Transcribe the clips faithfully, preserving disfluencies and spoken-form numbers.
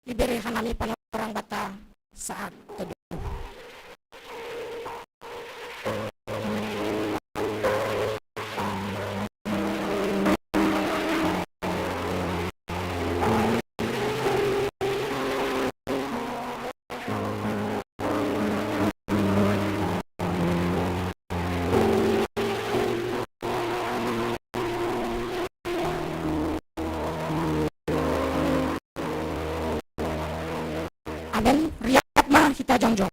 Ibere hanami panorang bata saat teduh. Amen. Riap ma hita jongjong.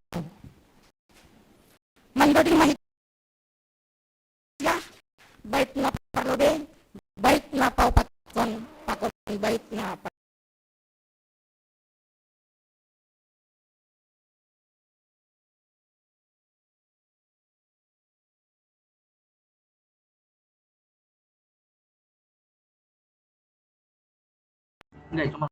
Mandoding ma hita, bait na parlobei, bait na paupatkon, pakon bait na pa- Enggak, cuma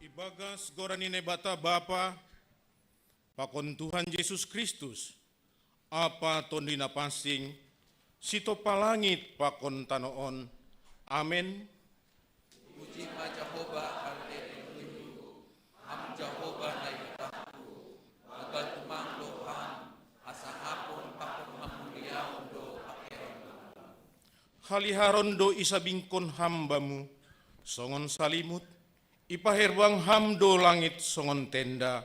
Ibagas goran ni Naibata Bapa, pakon Tuhan Jesus Kristus, Apa Tondi na pansing, sitopa langit pakon tano on. Amen. Puji ma Jahowa, ale Tuhanku, Ham Jahowa Naibatangku, magantung do Ham, hasangapon pakon hamuliaon do pakeon. Haliharon do isabingkon Ham bamu, songon salimut, ipaherbang Ham do langit songon tenda.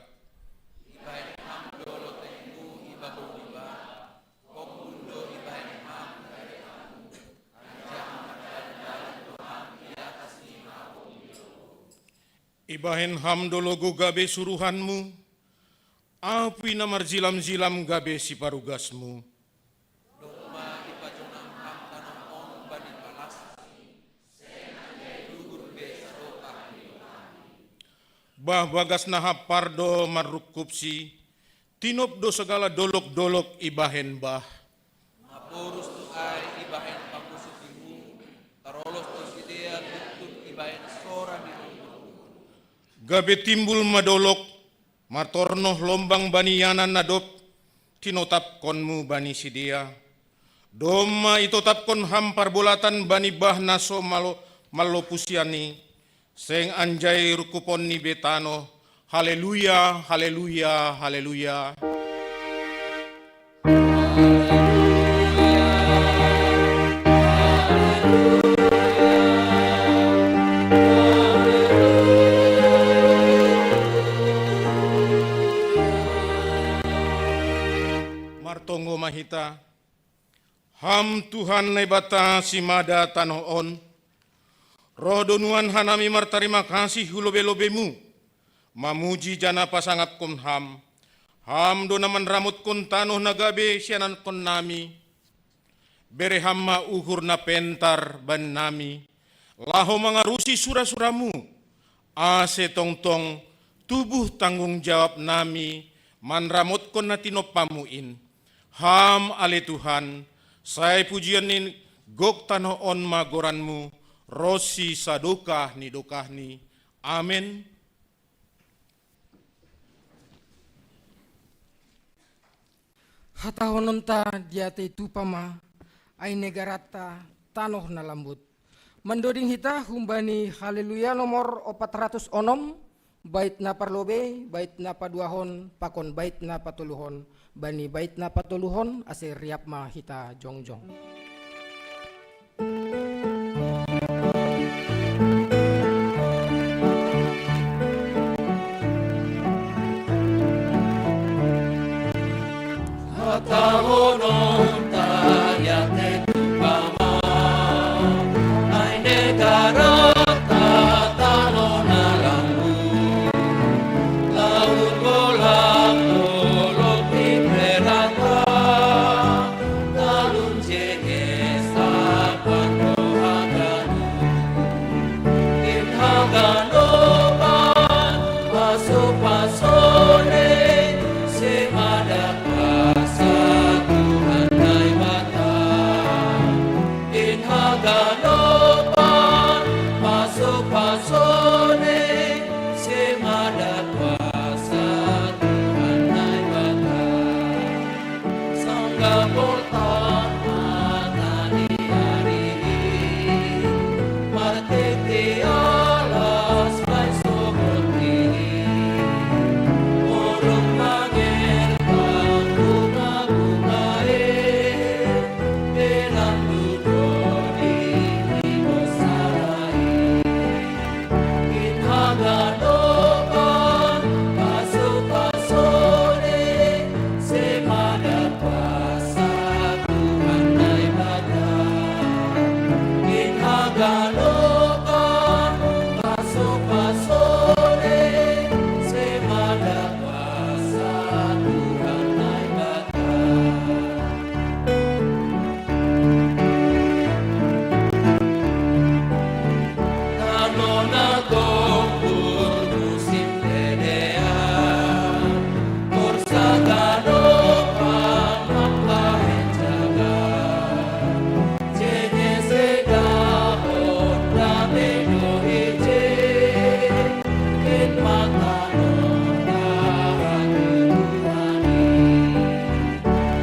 Ibahen Ham do lotengmu i babong ni bah, pombun do ibahen Ham garegamu, anjaha mardalan-dalan do Ham i atas ni mabong ni lobong. Ibahen Ham do logou gabe suruhanmu, apuy na marjilam-jilam gabe siparugasmu. Domma ipajonang Ham tano on bani palasni, seng anjai luhur be sadokah ni donganni. Bah bagas na hampar do marrungkupsi, tinop do sagala dolok-dolok ibahen bah. Maporus do ai ibahen pamusuhimu, tarolos do sidea guntun ibahen sora ni rungkupmu. Gabe timbul ma dolok, martornoh lombang bani ianan na dob tinotapkonmu bani sidea. Domma itotapkon Ham parbolatan bani bah na so malo-, mallopusian i, seng anjai rungkuponni be tanoh. Haleluya, haleluya, haleluya. Martonggo ma hita. Ham Tuhan Naibata simada tanoh on, roh do nuan hanami martarima kasih hu lobe-lobemu, mamuji janah pasangapkon Ham. Ham do na manramotkon tanoh na gabe sianankon nami. Bere Ham ma uhur na pentar bannami, laho mangarusi sura-suramu, ase tongtong tubuh tanggung jawab nami manramotkon na tinompamu in. Ham ale Tuhan, sai pujion ni gok tanoh on ma goranmu, ronsi sadokah ni dokahni. Amen. Hatahononta diatei tupa ma, ai negaranta tanoh na lambut. Mandoding hita humbani Haleluya nomor opat ratus onom, bait na parlobei, bait na paduahon, pakon bait na patoluhon, bani bait na patoluhon ase riap ma hita jongjong. Hatahononta diatei tupa ma, ai negaranta tanoh na lambut, laut bolak dolok di peranta, talun jenges sapan do haganup. In haganupan pasu-pasune, simada kuasa Tuhan Naibata. In haganupan pasu-pasune, simada kuasa Tuhan Naibata. Sanggah portama tadi ari, martete alas bai sogot i, orang manger bangku kabuka e, peran duduk di bosara i. In haganupan pasu-pasune, simada kuasa Tuhan Naibata. In haganupan pasu-pasune, simada kuasa Tuhan Naibata.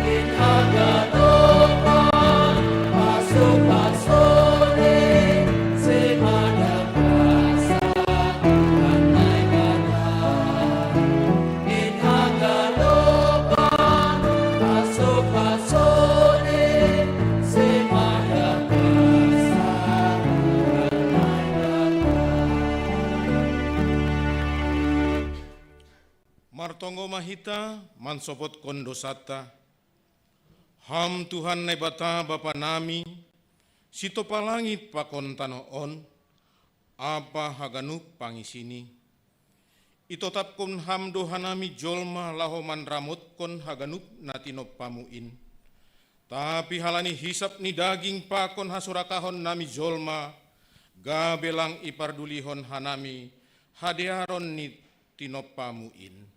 In haganupan pasu-pasune, simada kuasa Tuhan Naibata. In haganupan pasu-pasune, simada kuasa Tuhan Naibata. Martonggo ma hita mansopotkon dousanta. Ham Tuhan Naibata Bapa nami, sitopa langit pakon tanoh on, ampa haganup pangisini. Itotapkon Ham do hanami jolma laho manramotkon haganup na tinompamu in. Tapi halani hisap ni daging pakon hasurakahon nami jolma, gabe lang ipardulihon hanami hadearon ni tinompamu in.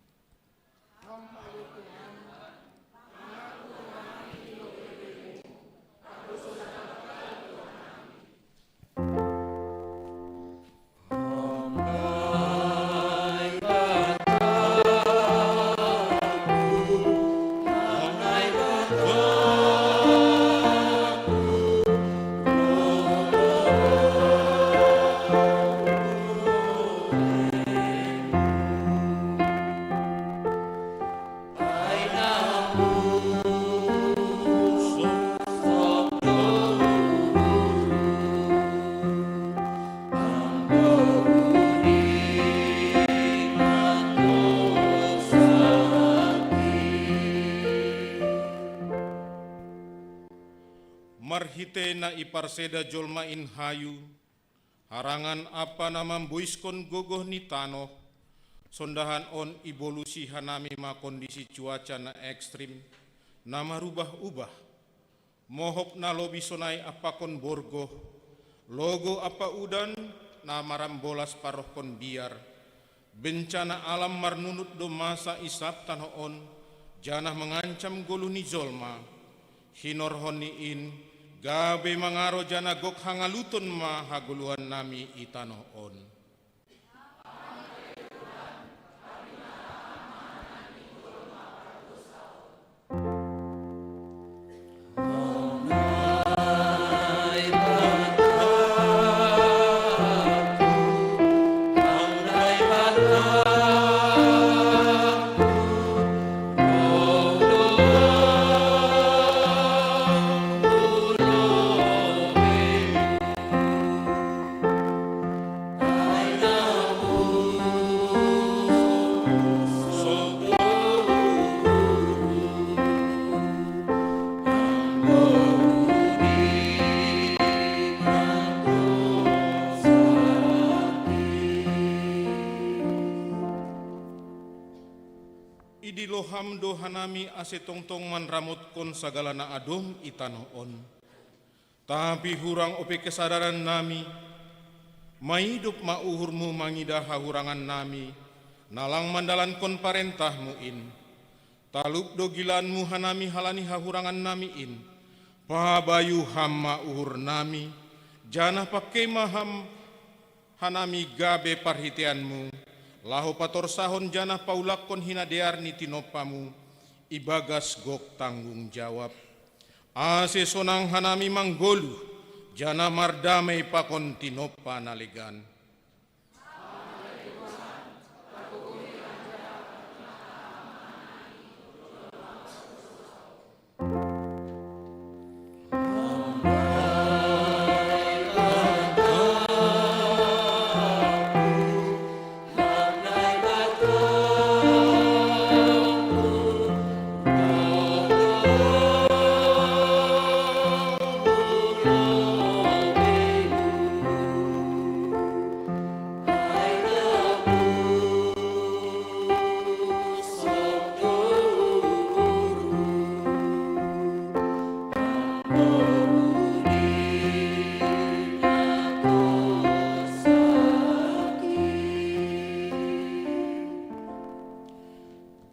Marhitei na iparseda jolma in hayu, harangan ampa na mamboiskon gogoh ni tanoh, sondahan on ibolusi hanami ma kondisi cuaca na ekstrim, na marubah-ubah, mohop na lobi sonai ampakon borgoh, logou ampa udan na marambolas parohkon biar, bencana alam marnunut do masa i sab tanoh on, janah mangancam goluh ni jolma. Hinorhonni in, gabe mangaro janah gok hangaluton ma hagoluhannami i tanoh on. Idiloh Ham do hanami ase tongtong manramotkon sagala na adong i tanoh on. Tapi hurang ope kesadarannami, maidop ma uhurmu mangidah hahurangannami, na lang mandalankon parentahmu in. Talup do gilaanmu hanami halani hahurangannami in. Pabayu Ham ma uhurnami, janah pangkei ma Ham hanami gabe parhiteianmu, laho patorsahon janah paulakkon hinadear ni tinompamu ibagas gok tanggung jawab. Ase sonang hanami manggoluh, janah mardamei pakon tinompa na legan.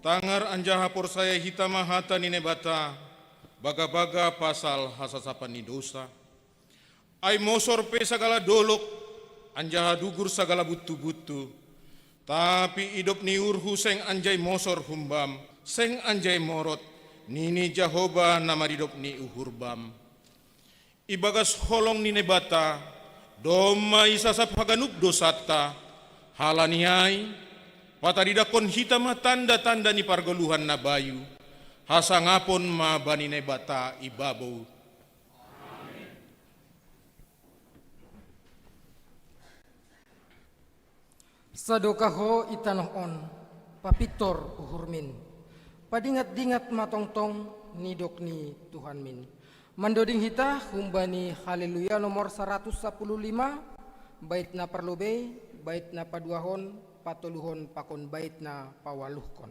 Tangar anjaha porsaya hita ma hata ni Naibata, bagabaga pasal hasasapan ni dousa. Ai mosor pe sagala dolok, anjaha dugur sagala buntu-buntu, tapi idop ni uhurhu seng anjai mosor humbam, seng anjai morot, nini Jahowa na maridop ni uhur bam. Ibagas holong ni Naibata, domma isasap haganup dousanta, halani ai, pataridakkon hita ma tanda-tanda ni pargoluhan na bayu, hasangapon ma bani Naibata i babou. Sadokah ho i tanoh on, papintor uhurmin. Padingat-dingat ma tongtong nidok ni Tuhanmin. Mandoding hita humbani Haleluya nomor saratus sapuluh lima, bait na parlobei, bait na paduahon, patoluhon pakon bait na paualuhkon.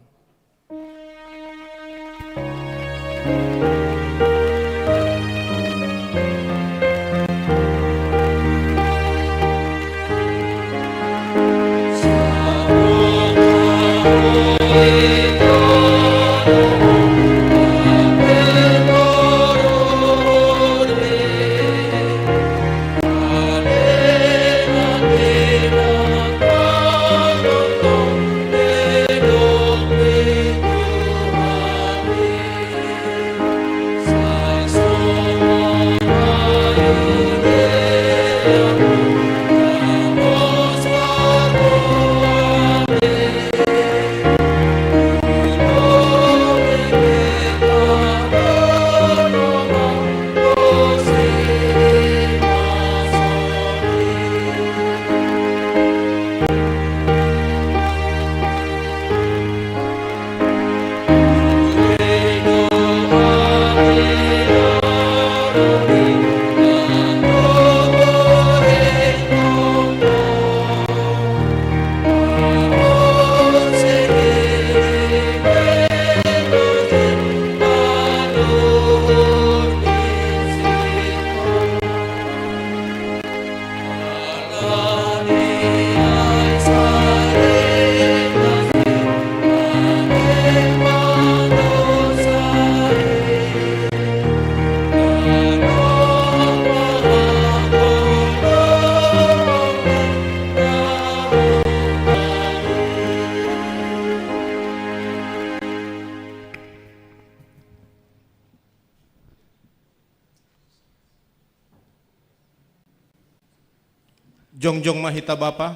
Jongjong ma hita Bapa.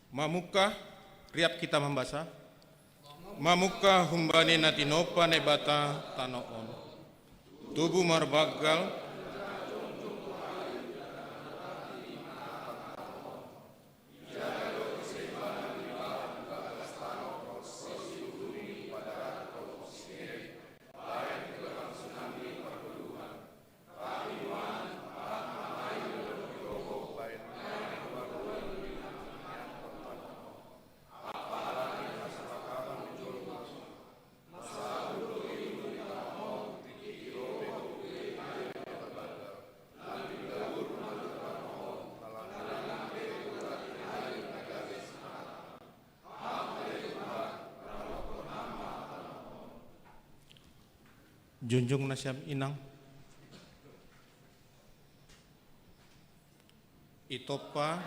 Mamungkah, riap hita mambasa. Mamungkah humbani na tinopa Naibata tano on. Tubu marbanggal. Jongjong nasiam inang. Itompa.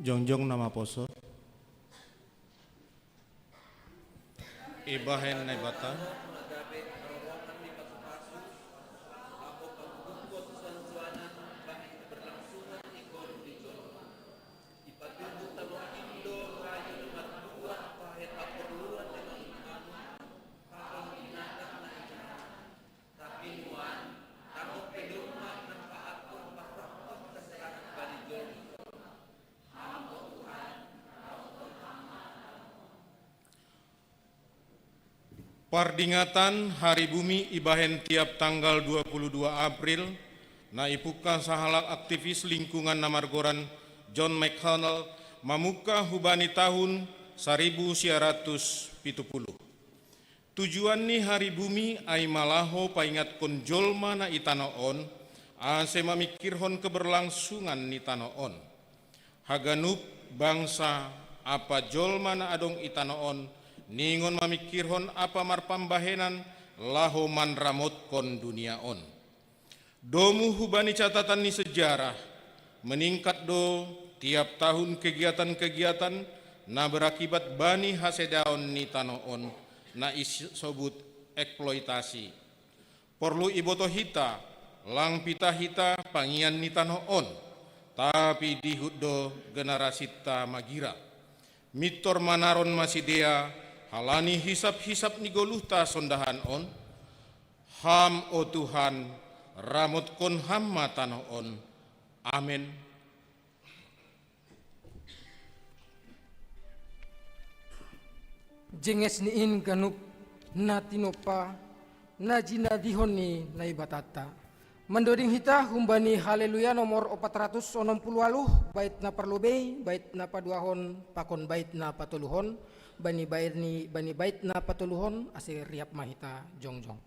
Jongjong na maposo. Ibahen Naibata. Pardingatan Hari Bumi ibahen tiap tanggal dua puluh dua April, na ipungkah sahalak aktivis lingkungan na margoran John McConnell mamungkah hubani tahun saribu sia ratus pitu puluh. Tujuan ni Hari Bumi ai ma laho paingatkon jolma na i tano on, ase mamingkirhon keberlangsungan ni tano on. Haganup bangsa ampa jolma na adong i tano on, ningon mamingkirhon ampa marpambahenan laho manramotkon dunia on. Domu hubani catatan ni sejarah, meningkat do tiap tahun kegiatan-kegiatan na berakibat bani hasedaon ni tano on, na isobut eksploitasi. Porlu iboto hita, lang pitah hita pangian ni tano on, tapi dihut do generasinta magira. Mintor manaron ma sidea, halani hisap-hisap ni goluhta sondahan on. Ham, o Tuhan, ramotkon Ham ma tano on. Amen. Jenges ni in ganup na tinompa na jinadihon ni Naibatanta. Mandoding hita humbani Haleluya nomor opat ratus onom puluh ualuh, bait na parlobei, bait na paduahon, pakon bait na patoluhon, bani bait ni, bani bait na patoluhon, ase riap ma hita jongjong.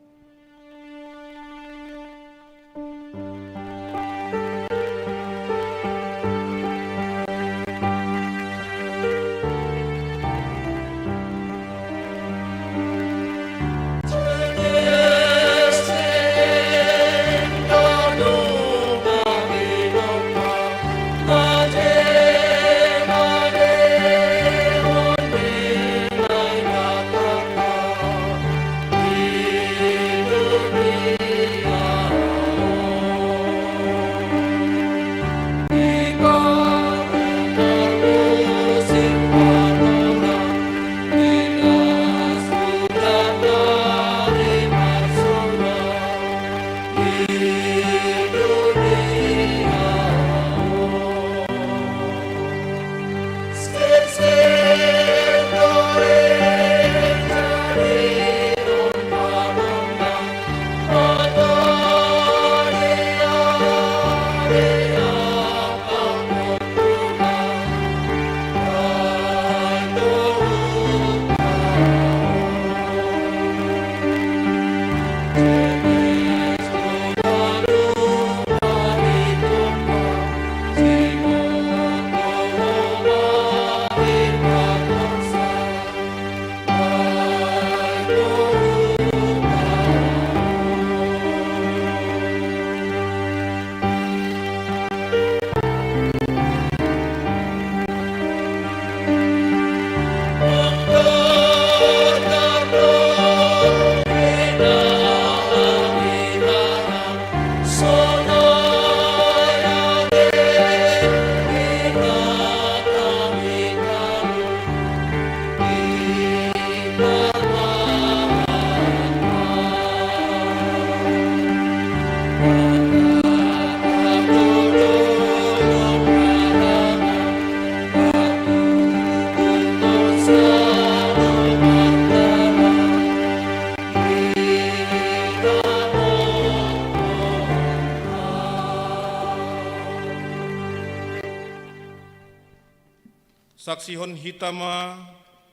Saksihon hita ma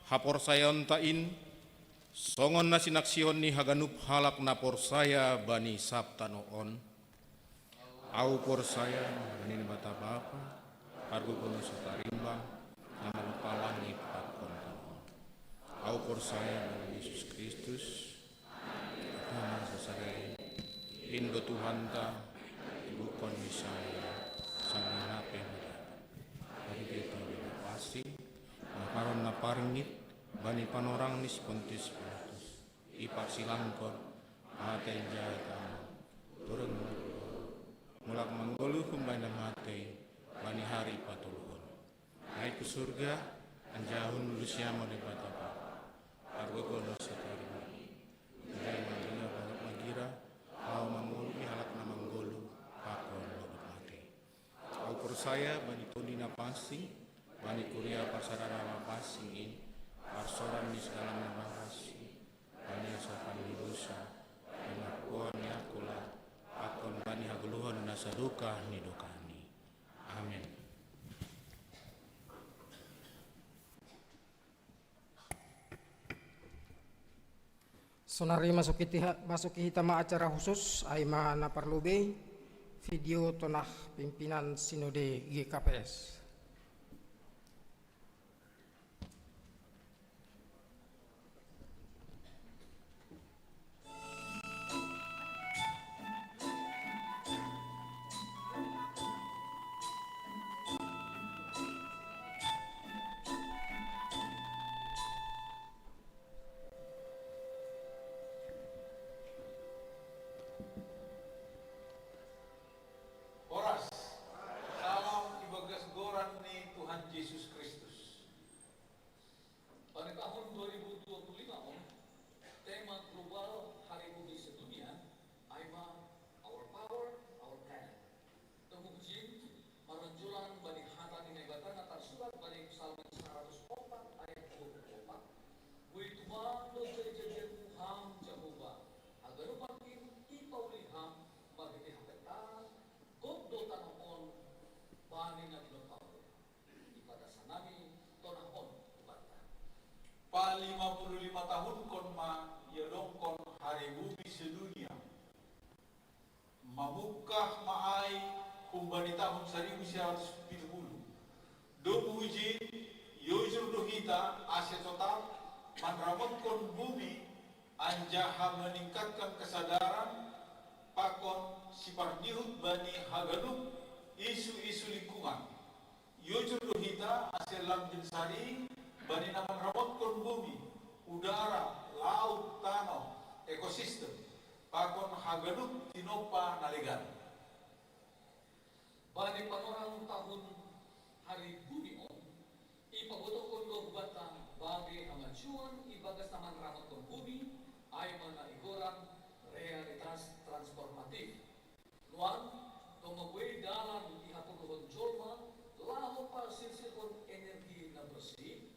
haporsayaonta in, songon na sinaksihon ni haganup halak na porsaya bani sab tano on. Ahu porsaya bani Naibata Bapa, pargogonon satarimba, na mangalap langit pakon tano on. Ahu porsaya bani Jesus Kristus, Tuhan na so sada i, in do Tuhanta, ibukkon ni Messiah, sangina pe mudar. Bani dia tau di napasi, makaron na parngit, bani panorang ni si Pontius Pilatus, iparsilangkon, mate jahat, turun mulak manggoluh humbani na mate, bani hari patoluhon. Naik ku surga, anjaha hundul siamo Naibata Bapa. Pargogonon satarimba. Anjaha magira, magira, laho mangoloi halak na manggoluh, pakon na mate. Ahu porsaya bani Tondi na Pansing, bani kuria parsadaan na pansing in, parsoran ni si Dallami na Bagas i, bani hasohotan ni dosa, bani pargogohon ni angkula, pakon bani hagoluhon na sadokah ni dokahni. Amen. Sonari masuki hita ma acara khusus, ai ma na parlobei, video tongah pimpinan Sinode G K P S. Horas. Salam ibagas goran ni Tuhan Jesus Kristus. Pada tahun dua ribu dua puluh lima on, tema global Hari Bumi Sedunia, ai ma Our Power, Our Planet. Tongtong jin, marunjulan bani hata ni Naibata na tarsurat bani Psalmen saratus opat ayat dua puluh opat. Boi tumandang jadi-jadianmu Ham Jahowa, haganupan in ipauli Ham, marhite hapentaran, gok do tanoh on, bani na ginompaonmu. Ipadas hanami tongtong on hubanta. Palima puluh lima tahunkon ma iadongkon Hari Bumi Sedunia. Mamungkah ma ai humbani tahun saribu sia ratus pitu puluh. Domu ijin, iojur do hita ase totap manramotkon bumi anjaha maningkatkan kesadaran pakon sipardihut bani haganup isu-isu lingkungan. Iojur do hita ase lam binsari bani na manramotkon bumi, udara, laut, tanoh, ekosistem, pakon haganup tinompa na legan. Bani panorang tahun Hari Bumi on, ipabotohon do hubanta bage hamajuon ibagas na manramotkon bumi, ai ma na igoran realitas transformatif. Nuan, domma buei dalan di haporluhon jolma laho pasirsirhon energi na bersih,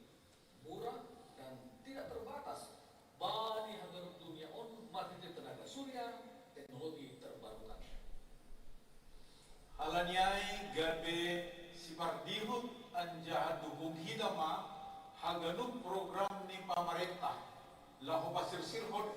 murah, dan tidak terbatas bani haganup dunia on marhite tenaga surya, teknologi terbarukan. Halani ai gabe sipardihut anjaha dukung hita ma haganup program ni pamarentah laho pasirsirhon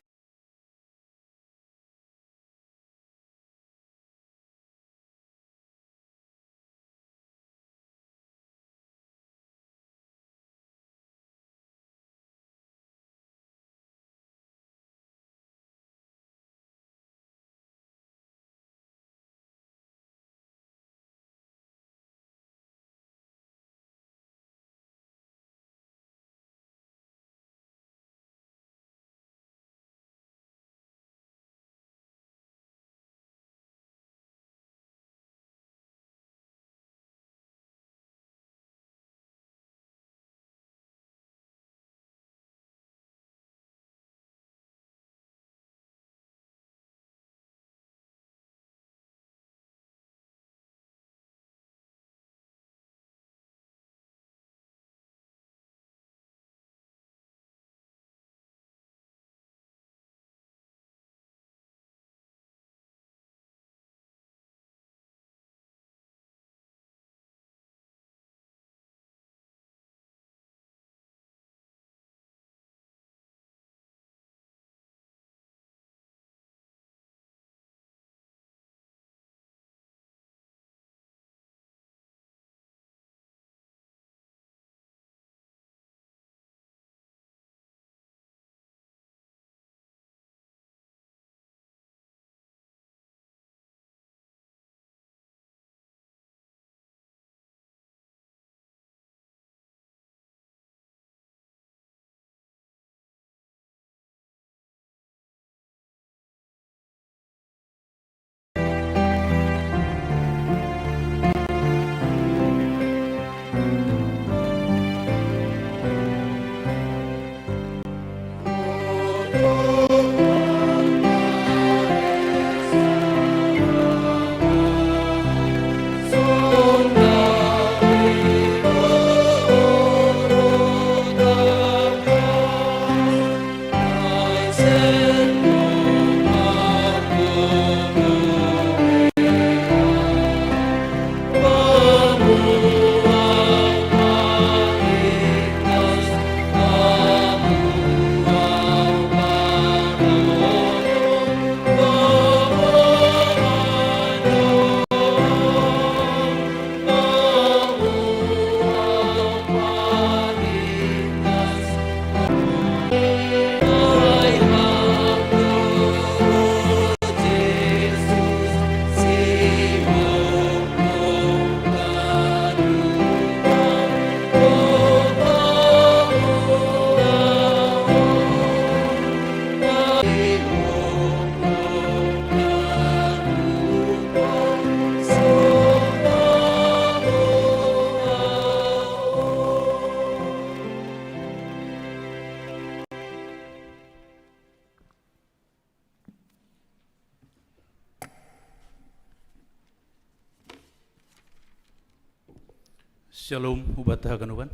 Shalom, hubat haganuban.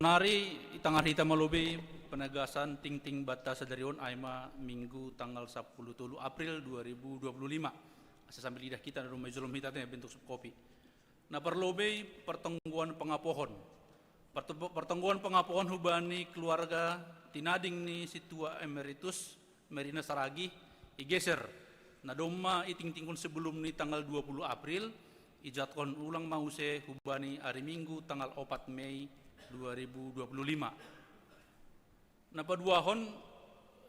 Nari itangari hita malobei penegasan tingting bata sadari on, aima Minggu tanggal sapuluh tolu April dua ribu dua puluh lima. Asa sambil idah kita na dong maizolom hita te bentuk subkopi. Na parlobei pertengguan pengapohon. Pertengguan pengapohon hubani keluarga tinading ni situa emeritus Merina Saragi igeser. Na domma itingtingkon sebelum ni tanggal dua puluh April, ijadkon ulang mause hubani ari Minggu tanggal opat Mei dua ribu dua puluh lima. Na paduahon,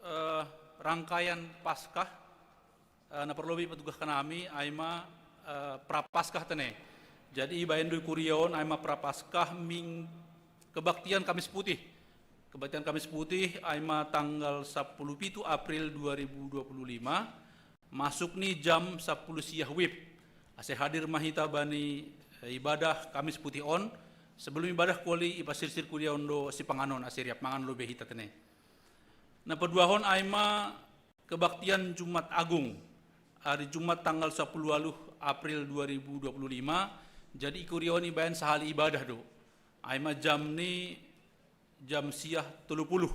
eh, rangkaian Paskah, eh, na parlobei patugah kanami aima, eh, Prapaskah tene. Jadi ibaen do i kuriaon aima Prapaskah ming kebaktian Kamis Putih. Kebaktian Kamis Putih aima tanggal sapuluh pitu April dua ribu dua puluh lima, masuk ni jam sapuluh siah wib. Ase hadir ma hita bani, eh, ibadah Kamis Putih on. Sebelum ibadah kuali ipasirsir kuriaon do sipanganon ase riap mangan lobei hita tene. Na paduahon aima kebaktian Jumat Agung. Ari Jumat tanggal sapuluh waluh April dua ribu dua puluh lima. Jadi i kuriaon ibaen sahali ibadah do. Aima jam ni jam siah tolu puluh.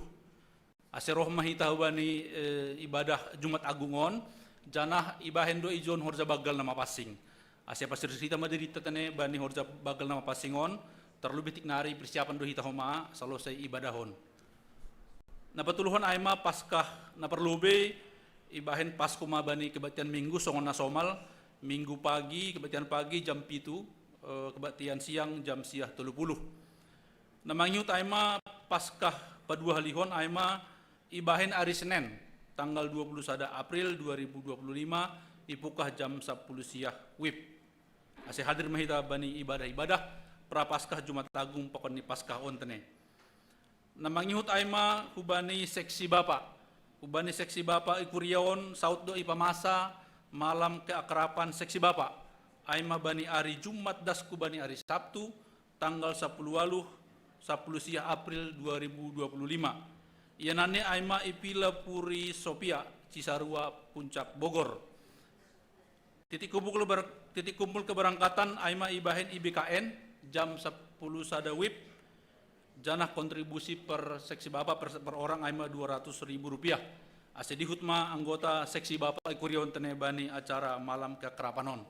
Ase roh ma hita hubani, eh, ibadah Jumat Agung on, janah ibaen do ijon horja banggal na mapansing. Ase pasirsir hita ma diri hita tene bani horja banggal na mapansing on, terlebih tiknari persiapan do hita homa salosai ibadah on. Na patoluhon aima Paskah na parlobei, ibaen Paskah ma bani kebaktian Minggu songon na somal, Minggu pagi, kebaktian pagi jam pitu, eh, kebaktian siang jam siah tolu puluh. Na mangihut aima Paskah paduahalihon aima ibaen ari Senen, tanggal dua puluh sada April dua ribu dua puluh lima, ipukah jam sapuluh siah wib. Ase hadir ma hita bani ibadah-ibadah Prapaskah Jumat Agung pakon ni Paskah on tene. Na mangihut aima hubani seksi bapa. Hubani seksi bapa i kuriaon saut do ipamasa malam keakraban seksi bapa. Aima bani ari Jumat das hubani ari Sabtu, tanggal sapuluh waluh, sapuluh siah April dua ribu dua puluh lima. Iananna aima i Villa Puri Sophia, Cisarua, Puncak Bogor. Titik kumpul keber-, titik kumpul keberangkatan aima ibaen I B K N jam sapuluh sada wib, janah kontribusi per seksi bapa per, per orang aima dua ratus ribu rupiah. Ase diihut ma anggota seksi bapa i kuriaon tene bani acara malam keakraban on.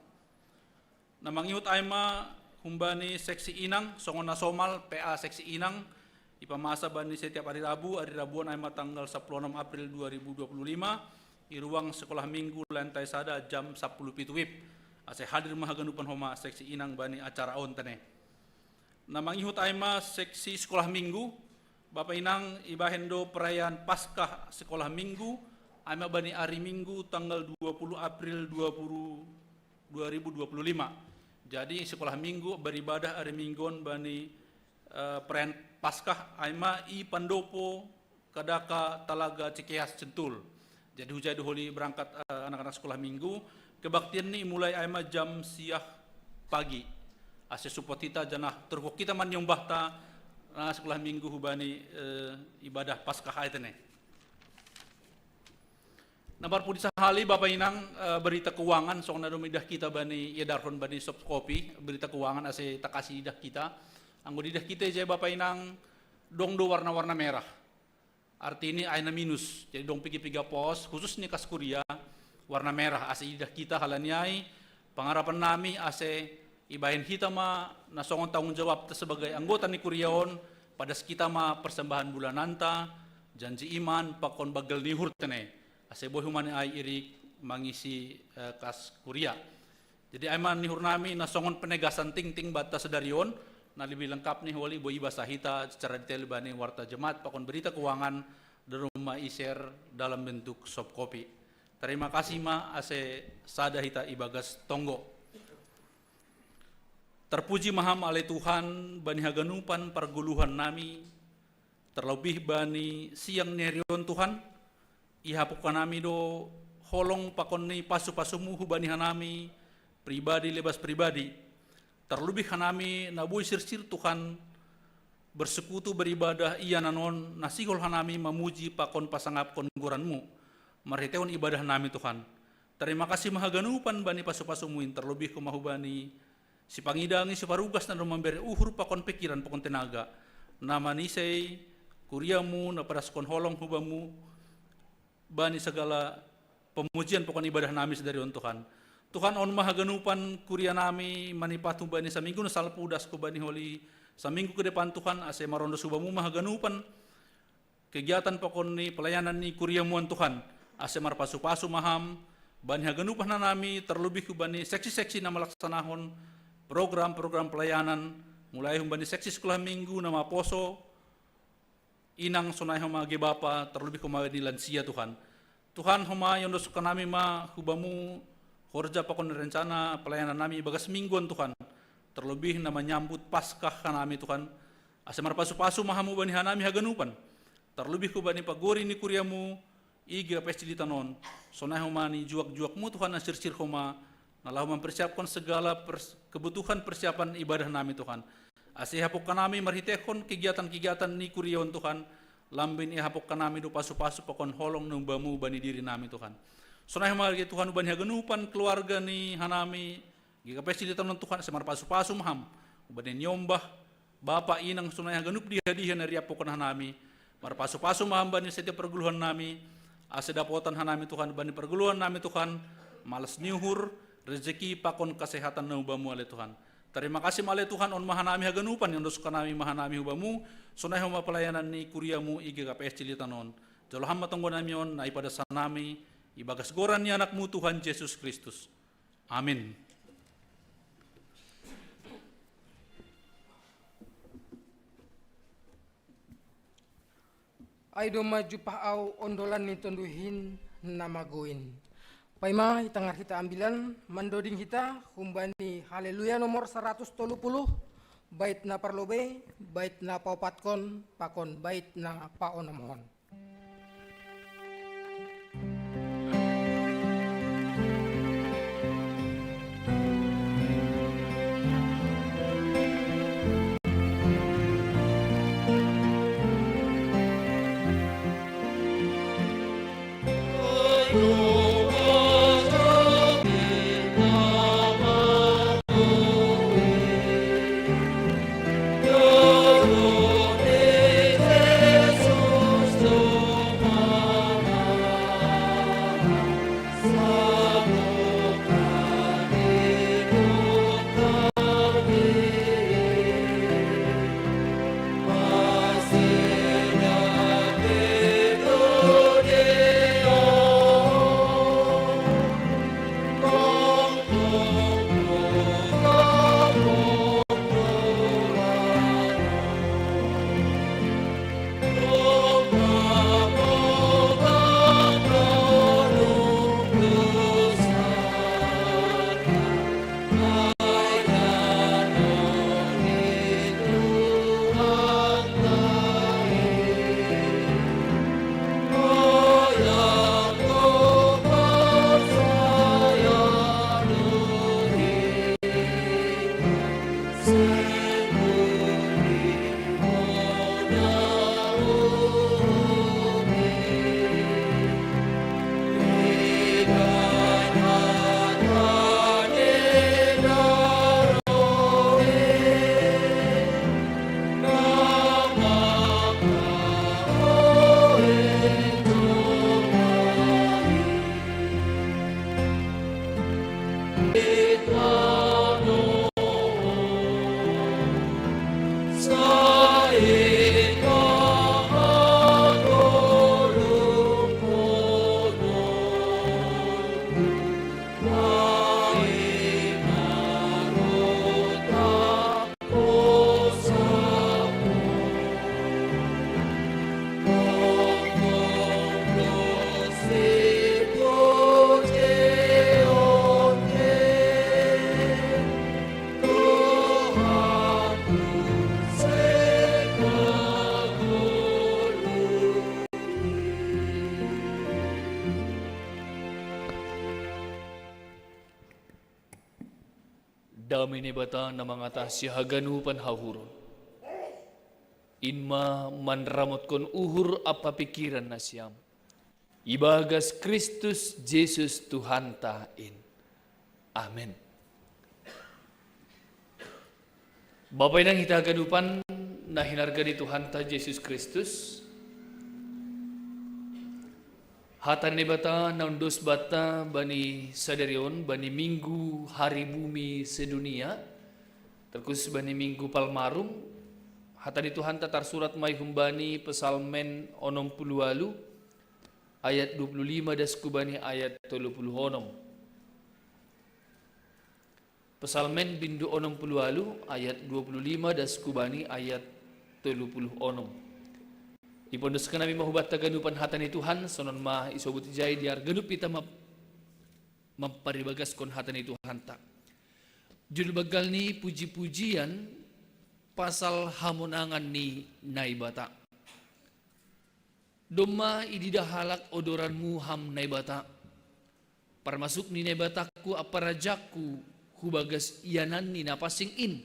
Na mangihut aima humbani seksi inang, songon na somal P A seksi inang, ipamasa bani setiap ari Rabu, ari Rabu on aima tanggal sapuluh onom April dua ribu dua puluh lima, i ruang sekolah minggu lantai sada jam sapuluh pitu wib. Ase hadir ma haganupan homa seksi inang bani acara on tene. Na mangihut aima seksi sekolah minggu, bapa inang ibaen do perayaan Paskah sekolah minggu, aima bani ari Minggu tanggal dua puluh April dua puluh, dua ribu dua puluh lima. Jadi sekolah minggu beribadah ari Minggu on bani, eh, perayaan Paskah aima i pandopo Kadaka Talaga Cikeas Centul. Jadi hujai do holi berangkat, eh, anak-anak sekolah minggu. Kebaktian ni mulai aima jam siah pagi. Ase support hita janah turpuk hita maniombahta, eh, sekolah minggu hubani, eh, ibadah Paskah ai tene. Na parpudi sahali bapa inang, eh, berita keuangan songon na dong idah hita bani iedarhon bani subkopi berita keuangan ase takasi idah hita. Anggo didah hita ijai bapa inang dong do warna-warna merah. Arti ni aina minus. Jadi dong piga-piga pos khusus ni kas kuria warna merah ase idah hita halani ai pangarapan nami ase ibaen hita ma na songon tanggung jawabta sebagai anggota ni kuria on, padas hita ma persembahan bulananta, janji iman, pakon banggal ni uhur tene. Ase boi homa ni ai irik mangisi, eh, kas kuria. Jadi aima ni uhur nami na songon penegasan tingting banta sadari on, na lebih lengkap ni holi boi ibasa hita secara detail bani warta jemaat pakon berita keuangan, dong ma i-share dalam bentuk soft copy. Terima kasih ma ase sada hita ibagas tonggo. Terpuji ma Ham ale Tuhan bani haganupan pargoluhan nami, terlebih bani siang ni ari on Tuhan, ihapuk hanami do holong pakon ni pasu-pasumu hubani hanami pribadi lebas pribadi. Terlebih hanami na boi sirsir Tuhan bersekutu beribadah ia nanon na sihol hanami mamuji pakon pasangapkon goranmu marhitehon ibadah nami Tuhan. Terima kasih ma haganupan bani pasu-pasumu in terlebih homa hubani sipangidangi, siparugas na do mambere uhur pakon pikiran pakon tenaga, na manisai kuriamu na padaskon holong hubamu bani sagala pemujian pakon ibadah nami sadari on Tuhan. Tuhan, on ma haganupan kuria nami manipat hubani saminggu na salpu das hubani holi saminggu ke depan Tuhan, ase marondo hubamu ma haganupan kegiatan pakon ni pelayanan ni kuriamu on Tuhan, ase marpasu-pasu ma ham bani haganupan nami, terlebih hubani seksi-seksi na malaksanahon program-program pelayanan, mulai hubani seksi sekolah minggu na maposo, inang sonai homa ge bapa, terlebih homa ni lansia Tuhan. Tuhan, homa iondoskon nami ma hubamu horja pakon rencana pelayanan nami bagas minggu on Tuhan, terlebih na manyambut Paskah hanami Tuhan, ase marpasu-pasu ma hamu bani hanami haganupan, terlebih hubani pagori ni kuriamu i G K P S Cililitan on, sonai homa ni juak-juakmu Tuhan na sirsir homa, na laho mempersiapkan segala pers-, kebutuhan persiapan ibadah nami Tuhan. Ase ihapok hanami marhitehon kegiatan-kegiatan ni kuria on Tuhan, lambin ihapok hanami do pasu-pasu pakon holong na hubamu bani diri nami Tuhan. Sonai homa ge Tuhan hubani haganupan keluarga ni hanami, G K P S Cililitan on Tuhan, ase marpasu-pasu ma ham hubani niombah, bapa inang sonai haganup diha-diha na riapokon hanami, marpasu-pasu ma ham bani setiap perguluhan nami, ase dapotan hanami Tuhan bani perguluhan nami Tuhan, malas ni uhur, rezeki pakon kesehatan na hubamu ale Tuhan. Terima kasih ma ale Tuhan, on ma hanami haganupan, iondoskon nami ma hanami hubamu, sonai homa pelayanan ni kuriamu i G K P S Cililitan on. Jalo ham ma tonggo nami on, na ipadas hanami ibagas goran ni Anakmu Tuhan Jesus Kristus. Amin. Ai domma jumpah au ondolan ni tonduhin na magoin. Paima i tangar hita ambilan, mandoding hita humbani Haleluya nomor saratus tolu puluh, bait na parlobei, bait na paopatkon, pakon bait na paonomhon. Dame ni Naibata na mangatasi haganupan hauhuron, in ma manramotkon uhur ampa pingkiran nasiam, ibagas Kristus Jesus Tuhanta in. Amen. Bapa inang hita haganupan na hinarga ni Tuhanta Jesus Kristus, hata ni Debata na ondos banta bani sadari on, bani Minggu Hari Bumi Sedunia, terkhusus bani Minggu Palmarum, hata ni Tuhanta tarsurat ma i humbani Psalmen onom puluh ualu ayat dua puluh lima das hubani ayat tolu puluh onom. Psalmen bindu onom puluh ualu ayat dua puluh lima das hubani ayat tolu puluh onom. Ipondoskan nami ma hubanta haganupan hata ni Tuhan, songon ma isobut ijai di ari ganup hita ma-, mamparibagaskon hata ni Tuhanta. Judul banggal ni puji-pujian pasal hamonangan ni Naibata. Domma ididah halak odoranmu ham Naibata, parmasuk ni Naibatangku ampa rajakku, hubagas iananni na pansing in.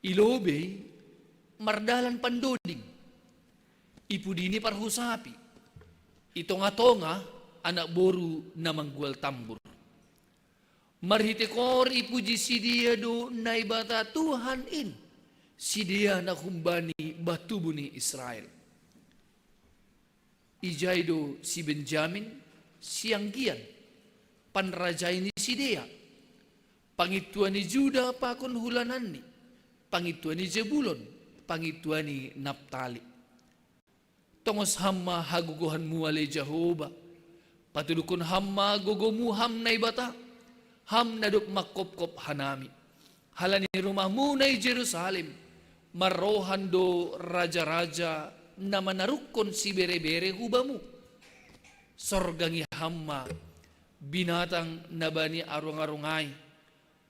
I lobei mardalan pandoding, i pudini parhusapi, i tonga-tonga anak boru na manggual tambur. Marhite kor ipuji sidea do Naibata Tuhan in, sidea na humbani batubu ni Israel. Ijai do si Benjamin, sianggian, panrajai ni sidea, pangintuan ni Juda pakon hulananni, pangintuan ni Zebulon, pangintuan ni Naptali. Tongos ham ma hagogohanmu ale Jahowa, patuduhkon ham ma gogomu ham Naibata, ham na dob mangkopkop hanami. Halani rumahmuna i Jerusalem, marrohan do raja-raja na manaruhkon sibere-bere hu bamu. Sorgangi ham ma binatang na bani arung-arung ai,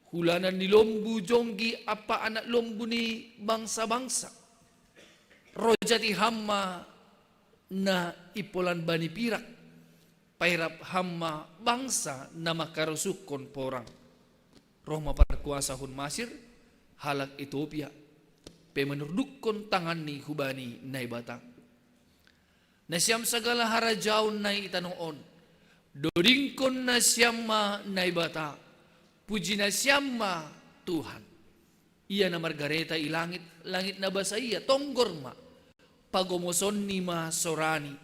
hulanan ni lombu jonggi ampa anak lombu ni bangsa-bangsa. Rojati ham ma na impolan bani pirak, pairap ham ma bangsa na mangkarosuhkon porang. Roh ma parkuasahon Masir, halak Etiopia pe manurdukkon tanganni hubani Naibata. Nasiam sagala harajaon na i tanoh on, dodingkon nasiam ma Naibata, puji nasiam ma Tuhan. Ia na margareta i langit, langit na basa ia, tonggor ma, pagomosonni ma sorani,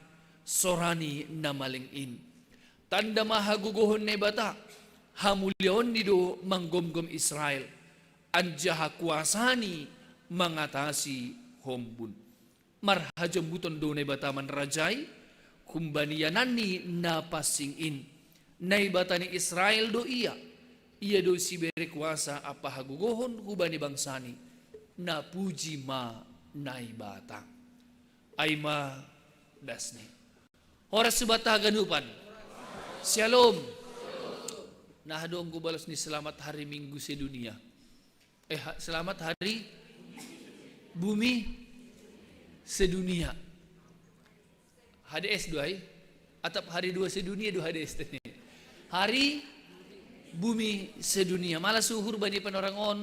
sorani na maling in. Tanda ma hagogohon Naibata, hamuliaonni do manggomgom Israel, anjaha kuasani mangatasi hombun. Marhajombuton do Naibata manrajai, humbani iananni na pansing in. Naibata ni Israel do ia, ia do sibere kuasa ampa hagogohon hubani bangsani, na puji ma Naibata. Ai ma dasni. Horas hubanta haganupan. Syalom. Nah, adong hubalos ni selamat hari Minggu sedunia. Eh, ha-, selamat hari bumi sedunia. H D S do ai, atap hari dua sedunia do H D S tene. Hari bumi sedunia. Malas uhur bani panorang on,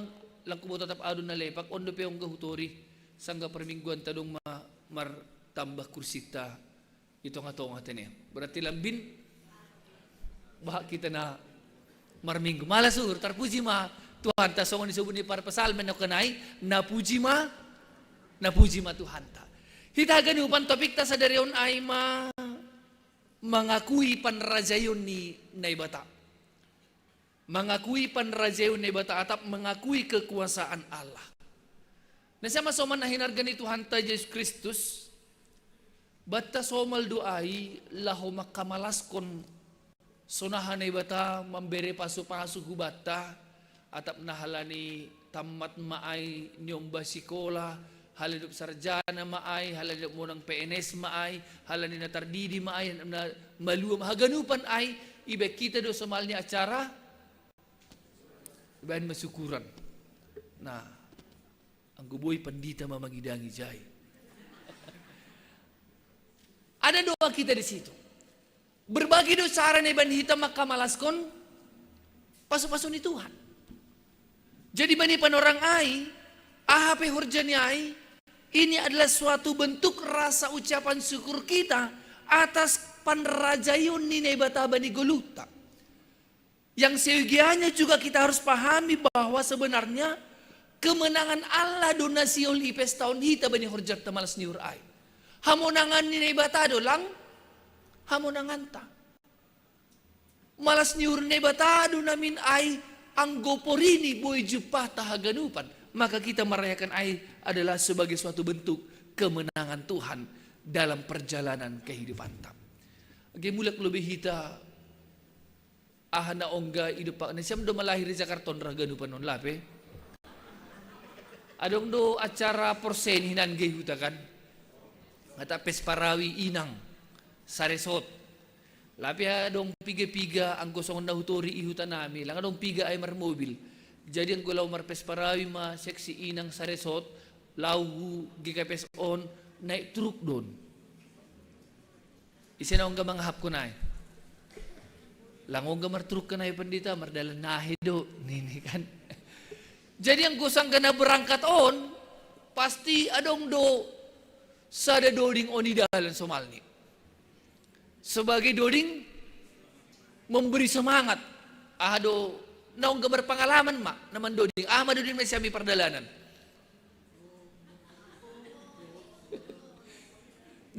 langku boto atap adong na lepak, on dope ongga hutori, sangga parmingguanta adong ma martamba kursinta i tonga-tonga tene. Berarti lambin bahat kita na marminggu. Malas uhur, tarpuji ma Tuhanta, songon isobut ni parpsalmen na hukanai, na puji ma, na puji ma Tuhanta. Hita haganupan topikta sadari on ai ma mangakui panrajaion ni Naibata. Mangakui panrajaion Naibata atap mangakui kekuasaan Allah. Nasiam ma somal na hinarga ni Tuhanta Jesus Kristus, banta somal do ai laho mangkamalaskon sonaha Naibata mambere pasu-pasu hubanta, atap na halani tammat ma ai niomba sikola, halani dob sarjana ma ai, halani dob monang P N S ma ai, halani na tardidi ma ai, na malua ma haganupan ai, ibaen hita do somal ni acara, ibaen ma syukuran. Nah, anggo boi pandita ma mangidangi jai. Ada doa kita di situ. Berbagai do cara na ibaen hita mangkamalaskon pasu-pasu ni Tuhan. Jadi bani panorang ai, aha pe horja ni ai, ini adalah suatu bentuk rasa ucapan syukur kita atas panrajaion ni Naibata bani goluhta. Yang seyogianya juga kita harus pahami bahwa sebenarnya Kemenangan Allah do na siol i pesta on hita bani horjanta malas ni uhur ai. Hamonangan ni Naibata do lang hamonanganta. Malas ni uhur Naibata do namin ai, anggo porini boi jumpahta haganupan. Maka kita merayakan ai adalah sebagai suatu bentuk kemenangan Tuhan dalam perjalanan kehidupanta. Age mulak lobi hita, aha na ongga idopak nasiam do ma lahir di Jakarta on ra haganupan on lape? Adong do acara porseni hinan ge huta kan? Hata pes parawi inang saresot. Lape adong piga-piga anggo songon na hutori i huta nami, lang adong piga ai marmobil. Jadi anggo lau marpes parawi ma seksi inang saresot, lau hu G K P S on, naik truk don. Ise na ongga mangahapkon ai? Lang ongga martruk kan ai pandita, mardalan nahe do nini kan. Jadi anggo sangga na berangkat on, pasti adong do sada doding on i dalan somalni. Sebagai doding memberi semangat. Aha do na ongga berpengalaman ma na mandoding, aha ma doding nasiam i pardalanan?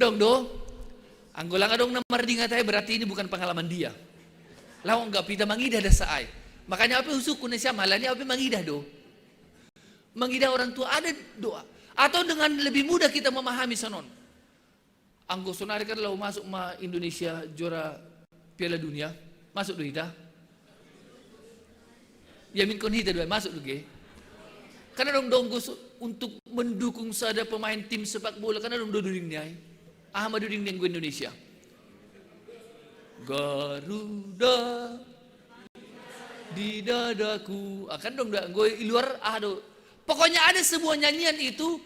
Dong do. Anggo lang adong na mardingat ai, berarti ini bukan pengalaman dia. Lau ongga pita mangidah dasa ai. Makanya au pe husungkun nasiam, alani au pe mangidah do. Mangidah orang tua ada doa. Atau dengan lebih mudah kita memahami sonon. Anggo sonari kan lau masuk ma Indonesia juara Piala Dunia, masuk do hita? Diaminhon hita do ai, masuk do ge. Kan adong do anggo so-, untuk mendukung sada pemain tim sepak bola, kan adong do doding ni ai. Aha ma doding ni anggo Indonesia? Garuda di dadaku. Ah, kan adong do anggo i luar, aha do. Pokoknya ada sebuah nyanyian itu,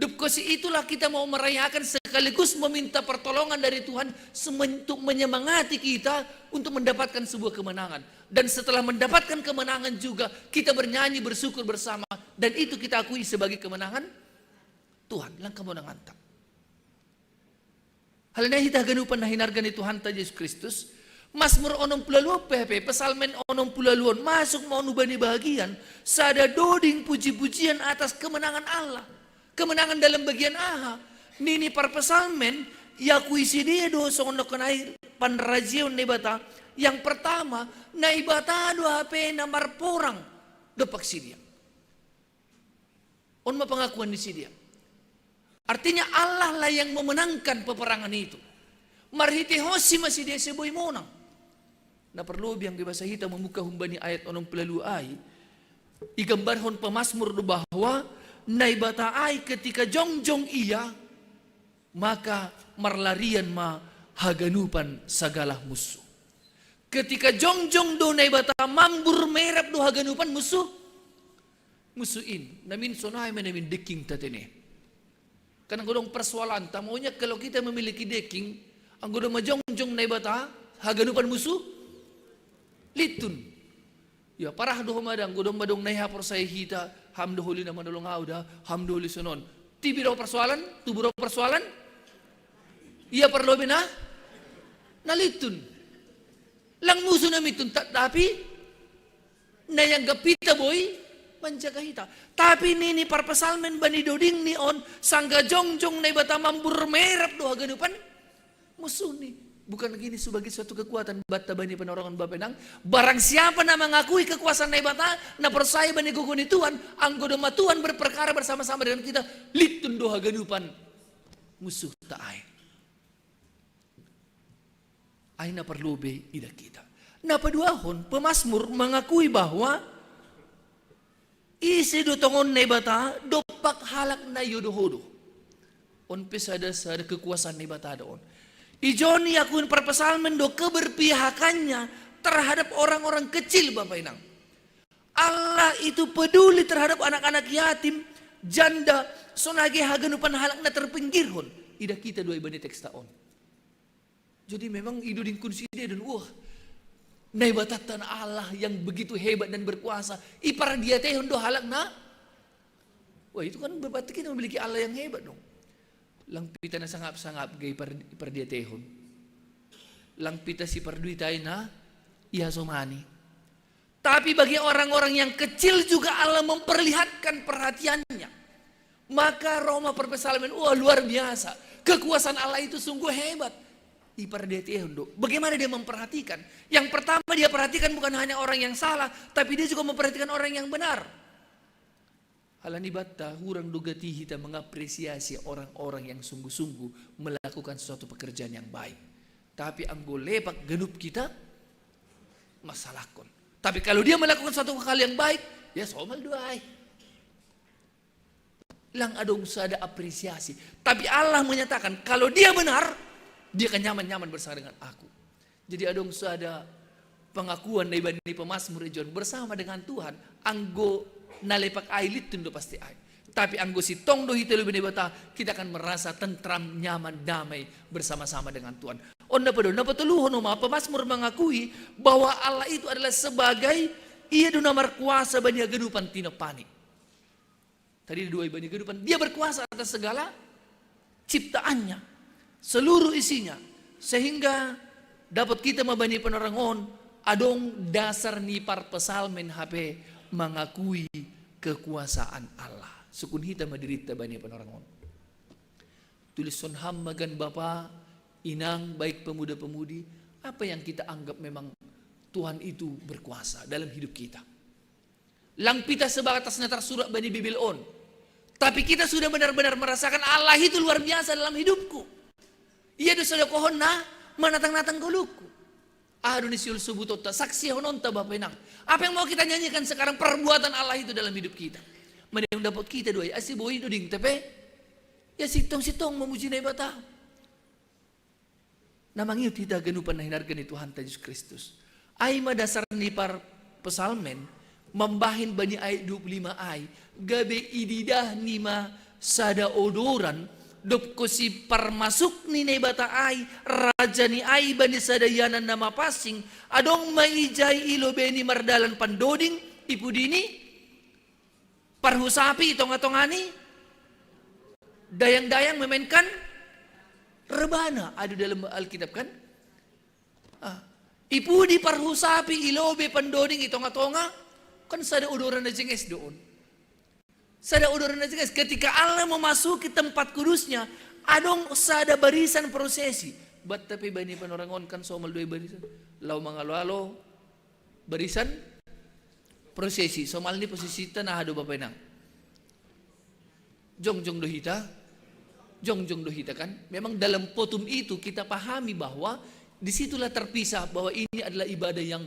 dupkosi itulah kita mau merayakan sekaligus meminta pertolongan dari Tuhan semen-, untuk menyemangati kita untuk mendapatkan sebuah kemenangan. Dan setelah mendapatkan kemenangan juga, kita bernyanyi bersyukur bersama. Dan itu kita akui sebagai kemenangan Tuhan. Lang hamonanganta. Alani i hita haganupan na hinarga ni Tuhanta Jesus Kristus, Masmur onom pulu ualu on pe hape, Psalmen onom pulu ualu on, masuk ma on hubani bahagian, sada doding puji-pujian atas kemenangan Allah. Kemenangan dalam bagian aha? Nini parpsalmen, iakui sidea do songon nongkan ai panrajaon Naibata. Yang pertama, Naibata do hape na marporang dompak sidea. On ma pengakuan ni sidea. Artinya Allah lah yang memenangkan peperangan itu. Marhitehonsi ma sidea sai boi monang. Na parlobi anggo ibasa hita mamungka humbani ayat onom pulu ualu ai, igambarhon pemasmur do bahwa Naibata ai ketika jongjong ia, maka marlarian ma haganupan sagala musuh. Ketika jongjong do Naibata, mambur merap do haganupan musuh. Musuh in, namin sonai ma namin dekking tatene. Kan anggo dong persoalanta, maunya kalau kita memiliki dekking, anggo dong ma jongjong Naibata, haganupan musuh lintun. Ya, parah do homa da, anggo dong ma dong na ihaporsayai hita, ham do holi na manolong au da, ham do holi sonon. Tibi do persoalan, tubu do persoalan, ia parlobi na, na lintun. Lang musuh na mintun, ta-, tapi na ianggap hita boi manjaga hita. Tapi nini parpsalmen bani dodingni on, sangga jongjong Naibata mambur merap do haganupan musuhni. Bukan ini sebagai suatu kekuatan banta bani panorangan bapa inang? Barang siapa na mangakui kekuasaan Naibata, na porsaya bani gogo ni Tuhan, anggo doma Tuhan berperkara bersama-sama dengan kita, lintun do haganupan musuhta ai. Ai na parlobi ida kita. Na paduahon, pemasmur mangakui bahwa ise do tongon Naibata dompak halak na iodohodo. On pe sada-sada kekuasaan Naibata do on. Ijon iakui parpsalmen do keberpihakannya terhadap orang-orang kecil, bapa inang. Allah itu peduli terhadap anak-anak yatim, janda, sonai haganupan halak na terpinggirhon. Ida kita do ai bani teksta on. Jadi memang i dodingkon sidea do on, wah, Naibatanta na Allah yang begitu hebat dan berkuasa, ipardiatehon do halak na. Wah, itu kan berarti kita memiliki Allah yang hebat dong. Lang pita na sangap-sangap ge ipar-, ipardiatehon. Lang pita siparduit ai na ihasomani. Tapi bagi orang-orang yang kecil juga Allah memperlihatkan perhatiannya. Maka Roma perpsalmen, wah, luar biasa. Kekuasaan Allah itu sungguh hebat. Ipar dia teh, Hondo. Bagaimana dia memperhatikan? Yang pertama dia perhatikan bukan hanya orang yang salah, tapi dia juga memperhatikan orang yang benar. Alani batta, hurang do gati hita mengapresiasi orang-orang yang sungguh-sungguh melakukan suatu pekerjaan yang baik. Tapi anggo lepak ganup kita, masalahkon. Tapi kalau dia melakukan suatu hal yang baik, ya somal do ai. Lang adong sada apresiasi. Tapi Allah menyatakan, kalau dia benar, dia akan nyaman-nyaman bersama dengan aku. Jadi adong sada pengakuan dari bani pemazmur i John, bersama dengan Tuhan, anggo na lepak ai littun do pasti ai. Tapi anggo sintong do hita i lobei Debata, kita akan merasa tentram, nyaman, damai bersama-sama dengan Tuhan. On na padua, na patoluhon, Oma, pemazmur mengakui bahwa Allah itu adalah sebagai, ia do na markuasa bani haganupan tinompani. Tadi dua, bani haganupan, dia berkuasa atas segala ciptaannya, seluruh isinya. Sehingga dapot hita ma bani panorang on, adong dasar ni parpsalmen hape mengakui kekuasaan Allah. Sungkun hita ma diritta bani panorang on. Tulishon ham ma gan bapa, inang, baik pemuda-pemudi, apa yang kita anggap memang Tuhan itu berkuasa dalam hidup kita. Lang hita sebatas na tarsurat bani Bibel on. Tapi kita sudah benar-benar merasakan Allah itu luar biasa dalam hidupku. Ia do sada kohohon na manatang-natang ngolungku. Aha do ni siul subutonta, saksihononta, bapa inang. Apa yang mau kita nyanyikan sekarang, perbuatan Allah itu dalam hidup kita. Mending dapot hita do ai, asi boi do ding tepe. Ya sintong-sintong memuji Naibata. Na mangihut hita haganupan na hinarga ni Tuhanta Jesus Kristus. Ai ma dasar ni parpsalmen, mambahen bani ayat dua puluh lima ai, gabe ididah ni ma sada odoran, dob konsi parmasuk ni Naibata ai, raja ni ai bani sada ianan na mapansing, adong ma ijai i lobei ni mardalan pandoding, i pudi ni parhusapi i tonga-tonga ni dayang-dayang memainkan rebana. Ai do dalam Alkitab kan? Ah. I pudi parhusapi i lobei pandoding i tonga-tonga, kan sada odoran na jenges do on. Sada odoran na jenges. Ketika Allah memasuki tempat kudusnya, adong sada barisan prosesi. Batta pe bani panorang on kan somal do i barisan. Laho mangalo-alo barisan prosesi. Somal ni posisita na aha do bapa inang? Jongjong do hita? Jongjong do hita kan? Memang dalam potum itu kita pahami bahwa disitulah terpisah bahwa ini adalah ibadah yang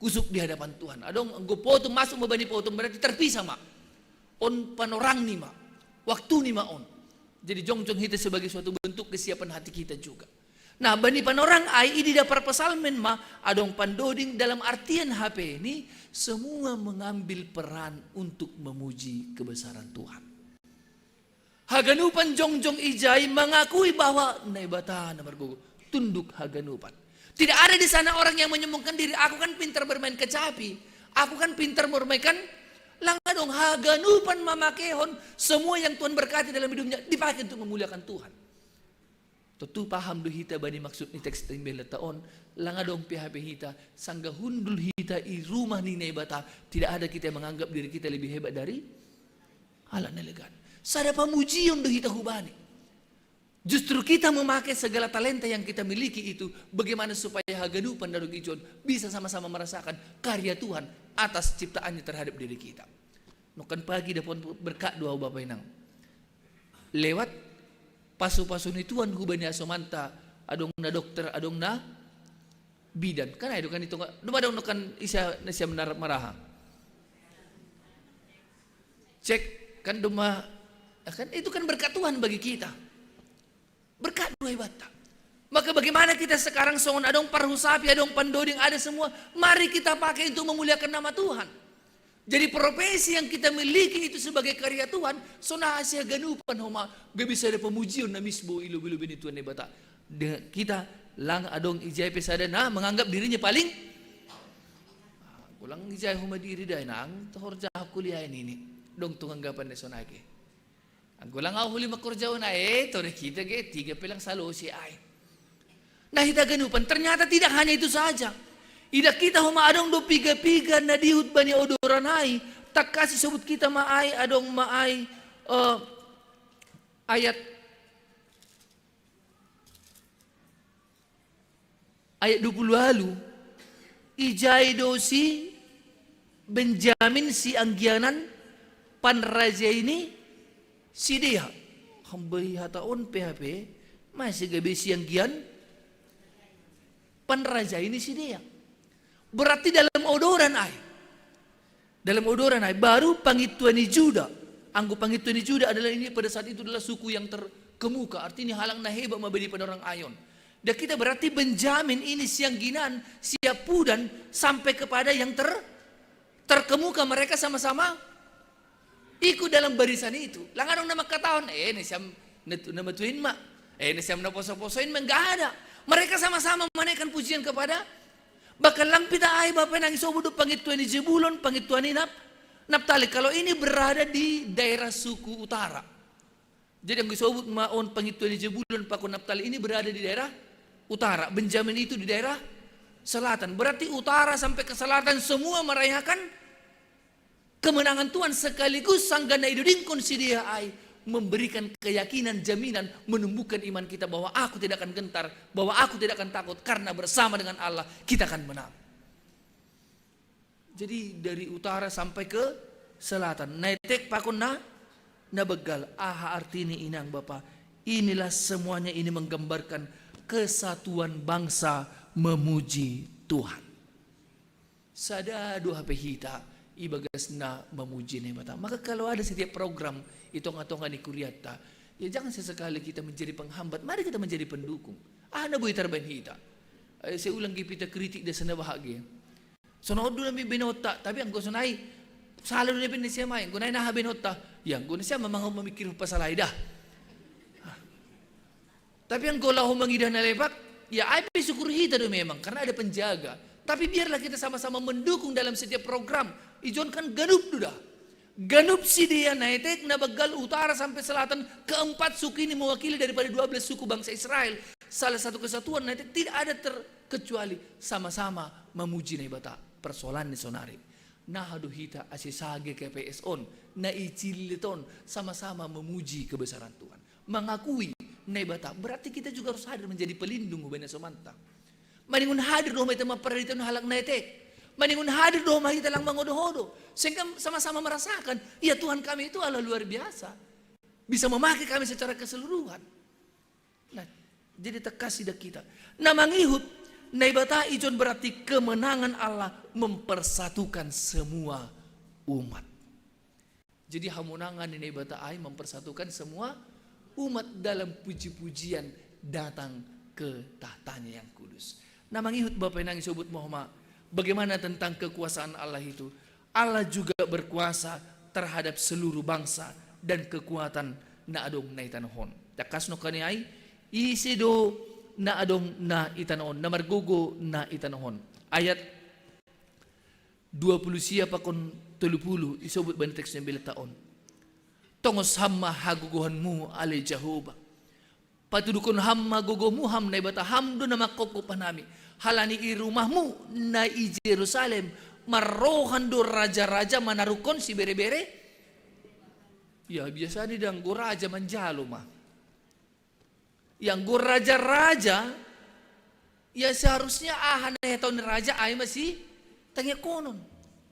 kusuk di hadapan Tuhan. Adong anggo potum, masuk ma bani potum, berarti terpisah ma. On panorang ni ma. Waktu ni ma on. Jadi jongjong hita sebagai suatu bentuk kesiapan hati kita juga. Nah, bani panorang ai ididah parpsalmen ma, adong pandoding dalam artian hape ni, semua mengambil peran untuk memuji kebesaran Tuhan. Haganupan jongjong ijai mengakui bahwa Naibata na margogo, tunduk haganupan. Tidak ada di sana orang yang menyombongkan diri, aku kan pintar bermain kecapi, aku kan pintar meremehkan, lang adong. Haganupan mamakehon semua yang Tuhan berkati dalam hidupnya, dipakai untuk memuliakan Tuhan. Tontu paham do hita bani maksud ni teks imbelanta on, lang adong pe hape hita, sanggah hundul hita i rumah ni Naibata, tidak ada kita yang menganggap diri kita lebih hebat dari halak na legan. Sada pamujion do hita hubani. Justru kita memakai segala talenta yang kita miliki itu, bagaimana supaya haganupan na adong i John bisa sama-sama merasakan karya Tuhan atas ciptaannya terhadap diri kita. Nongkan pagi dapotan berkat do au bapa inang. Lewat pasu-pasu ni Tuhan hubani asomanta, adong na dokter, adong na bidan. Kan ai do kan i tonga, doma adong nongkan isa na siam na maraha. Cek, kan doma, kan itu kan berkat Tuhan bagi kita. Berkat do i banta. Maka bagaimana kita sekarang songon adong parhusapi, adong pandoding, ada semua. Mari kita pakai untuk memuliakan nama Tuhan. Jadi profesi yang kita miliki itu sebagai karya Tuhan, songon haganupan homa, gabe sada pamujion na misbo i lobei-lobei ni Tuhan Naibata. Dengan kita lang adong ijai pe sada na menganggap dirinya paling, ah, golang ijai homa diri da inang, tohor jahak kuliah ini. Dong tung anggapan na songon i. Anggo lang au huli mangkorjahon ai, tore hita ge tiga pe lang salosi ai. Nah, hita haganupan, ternyata tidak hanya itu saja. Ida kita homa adong do piga-piga na dihut bani odoran ai, takkasi sobut kita ma ai, adong ma ai, eh, ayat, ayat dua puluh walu, ijai do si Benjamin si anggianan panraja ini sidea. Hambei hata on P H P, masih gabe si anggian panraja ini sidea. Berarti dalam odoran ai. Dalam odoran ai. Baru pangintuan ni Juda. Anggo pangintuan ni Juda adalah ini pada saat itu adalah suku yang terkemuka. Artinya halak na hebat mabedi pada orang Ayon. Dan kita berarti Benjamin ini siangginan, siapudan sampai kepada yang ter, terkemuka. Mereka sama-sama ikut dalam barisan itu. Lang adong nama kataon, eh, ini siam na matuin ma. Eh, ini siam na poso-posoin ma, enggak ada. Mereka sama-sama menaikkan pujian kepada, bahkan lang pita ai Bapa nang isobut do pangintuan ni Zebulon, pangintuan ni Nap, Naptali. Kalau ini berada di daerah suku utara. Jadi anggo isobut ma on pangintuan ni Zebulon pakon Naptali ini berada di daerah utara. Benjamin itu di daerah selatan. Berarti utara sampai ke selatan semua merayakan kemenangan Tuhan, sekaligus sanggah na idudingkon sidea ai memberikan keyakinan, jaminan, menumbuhkan iman kita bahwa aku tidak akan gentar, bahwa aku tidak akan takut, karena bersama dengan Allah kita akan menang. Jadi dari utara sampai ke selatan, na etek pakon na, na begal. Aha artini inang bapa? Inilah semuanya ini menggambarkan kesatuan bangsa memuji Tuhan. Sada do hape hita i bagas na mamuji Naibata. Maka kalau ada setiap program i tonga-tonga ni kuriatta, ya jangan sesekali kita menjadi penghambat, mari kita menjadi pendukung. Aha na boi tarbaen hita? Eh, seulang ge pita kritik da sana baha ge. Sono on do nami benotta, tapi anggo sonai sala do na baen ni siamai, anggo nai naha benotta, ya anggo na siama mangaum mamikir pasal ai da. Tapi anggo laho mangidah na lepak, ya ai pe syukur hita do memang, karena ada penjaga. Tapi biarlah kita sama-sama mendukung dalam setiap program. Ijon kan ganup do da. Ganup sidea na etek na begal utara sampai selatan, keempat suku ini mewakili daripada dua belas suku bangsa Israel. Salah satu kesatuan na etek tidak ada terkecuali sama-sama memuji Naibata. Persoalan ni sonari. Naha do hita ase sage K P S on, na icillit on, sama-sama memuji kebesaran Tuhan. Mengakui Naibata, berarti kita juga harus hadir menjadi pelindung hubana somanta. Maningon hadir do homa hita mamparaditon halak na etek. Maningon hadir do homa hita lang mangodo-odo. Sehingga sama-sama merasakan, ya Tuhan kami itu Allah luar biasa. Bisa memakai kami secara keseluruhan. Nah, jadi takkas ida kita. Na mangihut Naibata ijon berarti kemenangan Allah mempersatukan semua umat. Jadi hamonangan ni Naibata ai mempersatukan semua umat dalam puji-pujian datang ke tahtanya yang kudus. Na mangihut Bapa nang isobut ma homa, bagaimana tentang kekuasaan Allah itu? Allah juga berkuasa terhadap seluruh bangsa dan kekuatan na adong na i tanoh on. Takkas nongkan i ai, ise do na adong na i tanoh on, na margogo na i tanoh on. Ayat dua puluh sia pakon tolu puluh isobut bani teks na beleta on. Tongos ham ma hagogohanmu ale Jahowa. Patuduhon ham ma gogomu, ham Naibata, ham do na mangkopkop hanami. Halani i rumahmu na i Jerusalem marrohan do raja-raja manaruhon sibere-bere. Ya biasa ni da anggo raja manjalo ma. Ya anggo raja-raja, ya seharusnya aha na ihatahon raja ai ma sitangiangkonon,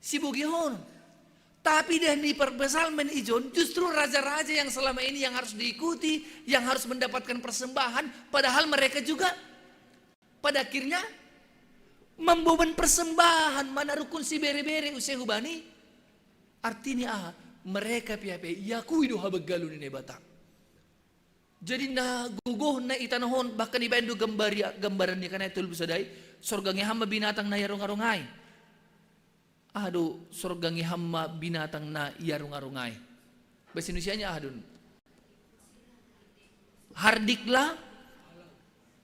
sibogihonon. Tapi di perpsalmen ijon justru raja-raja yang selama ini yang harus diikuti, yang harus mendapatkan persembahan, padahal mereka juga pada akhirnya memboban persembahan, manaruhon sibere-bere use hubani. Artini aha? Mereka pe hape iakui do habagalon ni Naibata. Jadi na gogo na i tanoh on, bahkan ibaen do gambari, gambaran ni kan ayat tolu puluh sada i, sorga nge ham ma binatang na iarung-arung ai. Aha do sorga nge ham ma binatang na iarung-arung ai? Bahasa Indonesianya aha do? Hardiklah,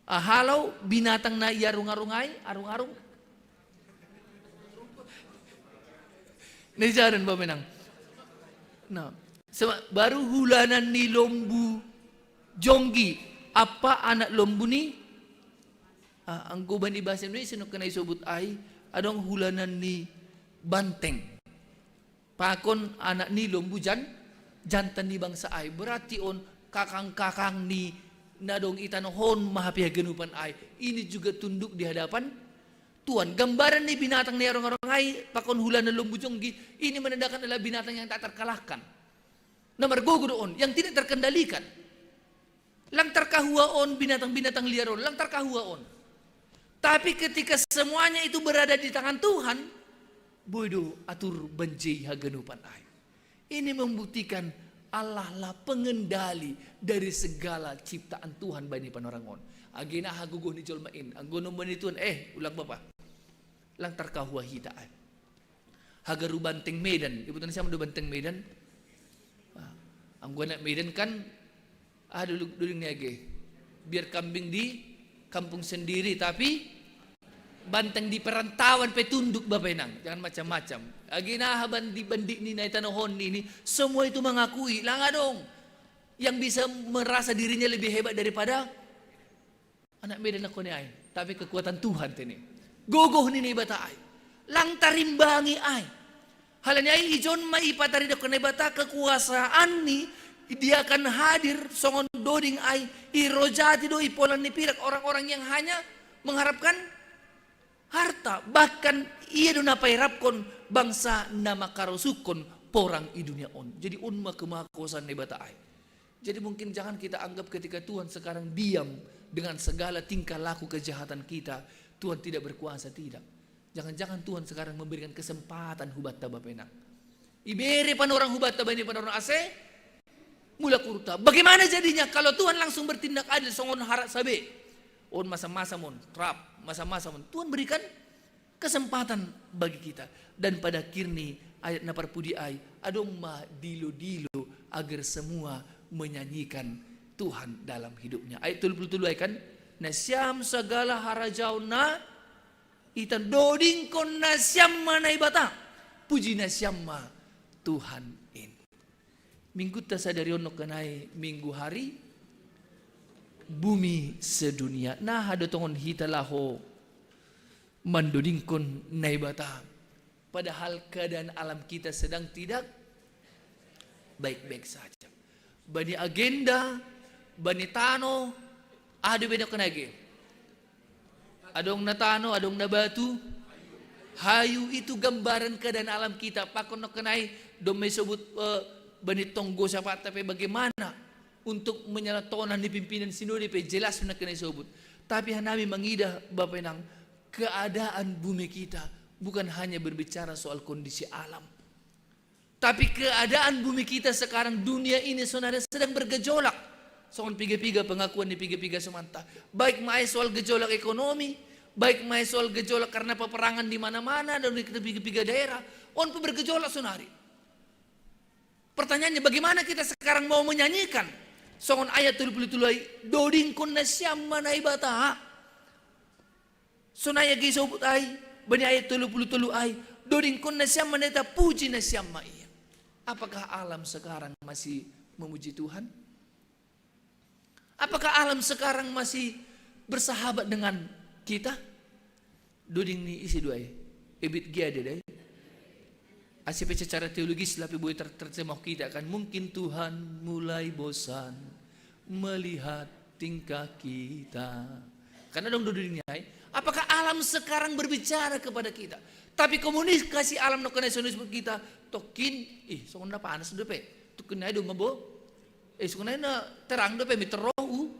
ah, halau binatang na iarung-arung ai, arung-arung. Ni jaran ba menang. Nah, baru hulanan ni lombu jonggi, apa anak lombu ni, ah, anggo bani bahasa Indonesia nongkan na isobut ai, Adong hulanan ni banteng. Pakon anak ni lombu jan, jantan ni bangsa ai. Berarti on kakang-kakang ni na dong i tanoh on ma hape haganupan ai. Ini juga tunduk di hadapan Tuhan. Gambaran ni binatang ni arong-arong ai, pakon hulanan lombu jonggi, ini menandakan adalah binatang yang tak terkalahkan. Na margogo do on, yang tidak terkendalikan. Lang tarkahua on binatang-binatang liar on, lang tarkahua on. Tapi ketika semuanya itu berada di tangan Tuhan, boi do atur banjei haganupan ai. Ini membuktikan Allah lah pengendali dari segala ciptaan Tuhan bani panorang on. Age na aha gogoh ni jolma in, anggo nombor ni Tuhan, eh, ulang bapa. Lang tarkahua hita ai. Hagaru banteng Medan, iboto nasiam do banteng Medan? Ah, anggo anak Medan kan, ah, dulu, dulu ni age. Biar kambing di kampung sendiri, tapi banteng di perantauan pe tunduk bapa inang. Jangan macam-macam. Age na aha bandi-, bandi ni na i tanoh on ni, semua itu mengakui, lang adong yang bisa merasa dirinya lebih hebat daripada anak Medan nangkon i ai, tapi kekuatan Tuhan tene. Gogoh ni Naibata ai. Lang tarimbangi ai. Halani ai ijon ma ipataridokkon Naibata kekuasaan ni, dia akan hadir songon doding ai, i rojati do i polan ni pirak orang-orang yang hanya mengharapkan harta, bahkan ia do na pairapkon bangsa na mangkarosukkon porang i dunia on. Jadi on ma kemakuasaan Naibata ai. Jadi mungkin jangan kita anggap ketika Tuhan sekarang diam dengan segala tingkah laku kejahatan kita, Tuhan tidak berkuasa, tidak. Jangan-jangan Tuhan sekarang memberikan kesempatan hubanta bapa inang. Ibere panorang hubanta bani panorang ase, mulak hurta. Bagaimana jadinya kalau Tuhan langsung bertindak adil songon harat sabe? On masam-masam on, trap, masam-masam on. Tuhan berikan kesempatan bagi kita. Dan pada akhirnya ayat na parpudi ai, adong ma dilo-dilo agar semua menyanyikan Tuhan dalam hidupnya. Ayat tolu pulu tolu ai kan, nasiam sagala harajaon na, ita dodingkon nasiam ma Naibata, puji nasiam ma Tuhan in. Minggunta sadari on nangkon ai minggu hari bumi sedunia. Naha do tongon hita laho mandodingkon Naibata. Padahal keadaan alam kita sedang tidak baik-baik saja. Bani agenda, bani tano, aha do be nangkon ai age? Adong na tano, adong na batu. Hayu itu gambaran keadaan alam kita. Pakon nangkon ai, domma isobut, eh, bani tonggo sapanta pe bagaimana untuk menyala tona ni pimpinan sinode pe jelas nangkon ai isobut. Tapi hanami mangidah bapa inang, keadaan bumi kita bukan hanya berbicara soal kondisi alam. Tapi keadaan bumi kita sekarang, dunia ini saudara, sedang bergejolak. Songon piga-piga pengakuan di piga-piga samanta. Baik ma ai soal gejolak ekonomi, baik ma ai soal gejolak karena peperangan di mana-mana dan di piga-piga daerah. On pe bergejolak sonari. Pertanyaannya, bagaimana kita sekarang mau menyanyikan? Songon ayat tolu pulu tolu ai, dodingkon nasiam ma Naibata. Sonai age isobut ai, bani ayat tolu pulu tolu ai, dodingkon nasiam ma Naibata, puji nasiam ma Ia. Apakah alam sekarang masih memuji Tuhan? Apakah alam sekarang masih bersahabat dengan kita? Doding ni ise do ai? Ebit G. Ade do ai. Ase pe secara teologis lape boi ter-, terjemah kita kan, mungkin Tuhan mulai bosan melihat tingkah kita. Karena dong doding ni ai. Apakah alam sekarang berbicara kepada kita? Tapi komunikasi alam nangkon ai songon disebut kita, tokin, ih, songon na panas dope. Tokin ai do mabo. Eh, songon ai na terang dope, miter rohu.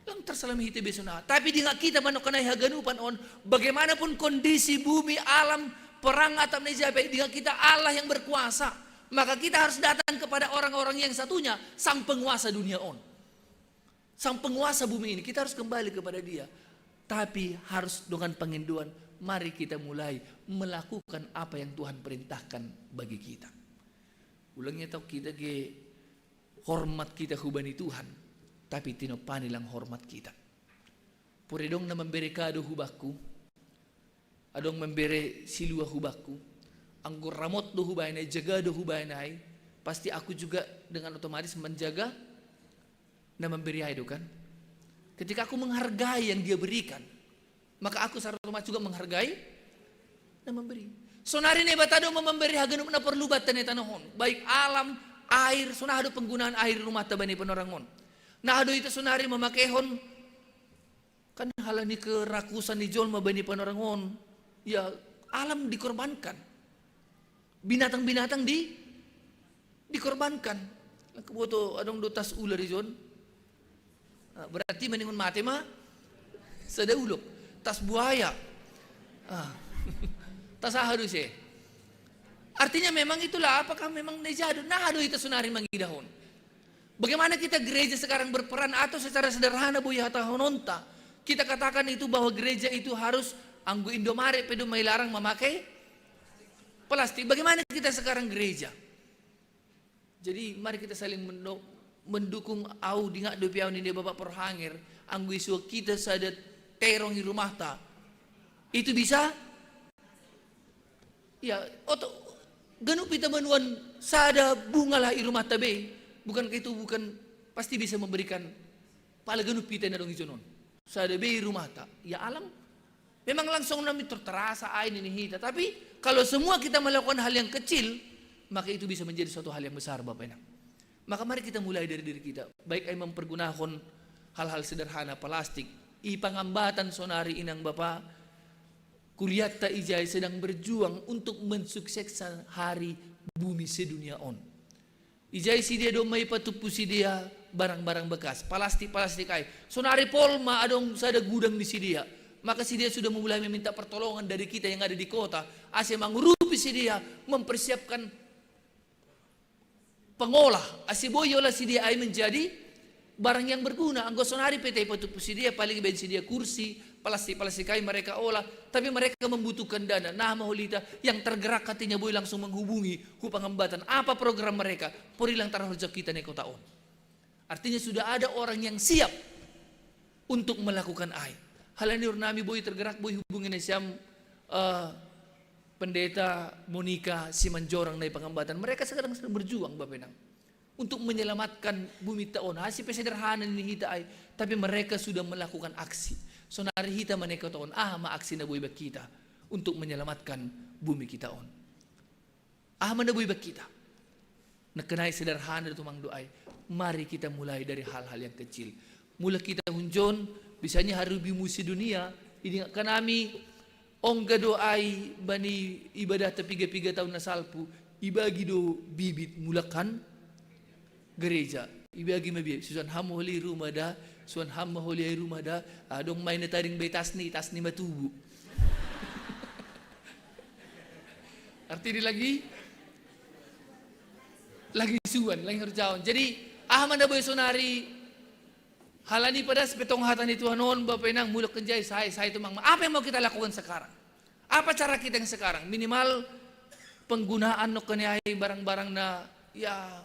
Lang tarsala ma hita be songon aha. Tapi denggan kita ma nangkon ai haganupan on, bagaimanapun kondisi bumi, alam, perang atap na ija pe, denggan kita Allah yang berkuasa. Maka kita harus datang kepada orang-orang yang satunya, sang penguasa dunia on. Sang penguasa bumi ini, kita harus kembali kepada Dia. Tapi harus dengan penginduan, mari kita mulai melakukan apa yang Tuhan perintahkan bagi kita. Ulang ia tau, kita ge hormat kita hubani Tuhan, tapi tinompani lang hormat kita. Pure dong na mambere kado hubakku, adong mambere silua hubakku, anggo ramot do hubaen ai, jaga do hubaen ai, pasti aku juga dengan otomatis menjaga na mambere ai do kan. Ketika aku menghargai yang dia berikan, maka aku secara otomatis juga menghargai Na memberi. Sonari Naibata do ma memberi haganup na porlu banta na i tanoh on. Baik alam, air, so naha do penggunaan air i rumahta bani panorangon. Naha do hita sonari mamakehon, kan halani kerakusan ni jolma bani panorangon. Ya, alam dikorbankan. Binatang-binatang di dikorbankan. Keboto adong do tas ular i jon. Ah, berarti maningon mate ma sada ulok. Tas buaya. Ah. Tas aha do ise. Artinya memang itulah, apakah memang na i ja do, naha do hita sonari mangidahon. Bagaimana kita gereja sekarang berperan, atau secara sederhana boi hatahononta, kita katakan itu bahwa gereja itu harus anggo Indomaret pe do mailarang memakai plastik. Bagaimana kita sekarang gereja? Jadi mari kita saling mendo-, mendukung. Au dingak dope au nini Bapak Porhanger, anggo isuak hita sada terong i rumahta, itu bisa, ya, oto, ganup hita manuan sada bunga lah i rumahta be, bukankah itu bukan pasti bisa memberikan pala ganup hita na adong i jon on? Sada be i rumahta, ya alam. Memang langsung nami terasa ai nini hita. Tapi kalau semua kita melakukan hal yang kecil, maka itu bisa menjadi suatu hal yang besar, Bapak Inang. Maka mari kita mulai dari diri kita. Baik ai mempergunakan hal-hal sederhana, plastik. I pangambatan sonari, Inang Bapa, kuliatta ijai sedang berjuang untuk mensukseskan hari bumi sedunia on. Ijai sidea domma ipatumpu sidea barang-barang bekas, palastik-palastik ai. Sonari pol ma adong sada gudang ni sidea. Maka sidea sudah memulai meminta pertolongan dari kita yang ada di kota, ase mangurupi sidea mempersiapkan pengolah, ase boi olah sidea ai menjadi barang yang berguna. Anggo sonari pe ipatumpu sidea, paling ibaen sidea kursi, palastik-palastik ai mereka olah, tapi mereka membutuhkan dana. Naha ma holita, yang tergerak hatinya boi langsung menghubungi hu pangambatan. Apa program mereka? Porilang tarhojak hita na i kota on. Artinya sudah ada orang yang siap untuk melakukan ai. Halani ur nami boi tergerak, boi hubungi nasiam, eh, Pendeta Monica Simanjorang na i pangambatan. Mereka sekarang sedang berjuang, Bapak Inang, untuk menyelamatkan bumi ta on. Ase pe sederhana nini hita ai, tapi mereka sudah melakukan aksi. Sonari hita ma na i kota on, aha ma aksi na boi ibaen hita untuk menyelamatkan bumi kita on? Aha ma na boi ibaen hita? Nangkin ai sederhana do tumang do ai. Mari kita mulai dari hal-hal yang kecil. Mulak hita hunjon, misalnya hari bumi sedunia, idingakkan nami, ongga do ai bani ibadahta piga-piga taon na salpu, ibagi do bibit mulakkan gereja. Ibagi ma bibit, suan ham holi rumah da, suan ham holi ai rumah da, adong mai na tading be tas ni, tas ni ma tubu. Arti di lagi, lagi suan, lagi ngerjaon. Jadi, aha ma na boi sonari, halani padas pe tong hata ni Tuhan on, Bapak Inang, mulak kenjai, sai, sai tumang. Apa yang mau kita lakukan sekarang? Apa cara kita yang sekarang? Minimal penggunaan nokko ni ai barang-barang na, ya,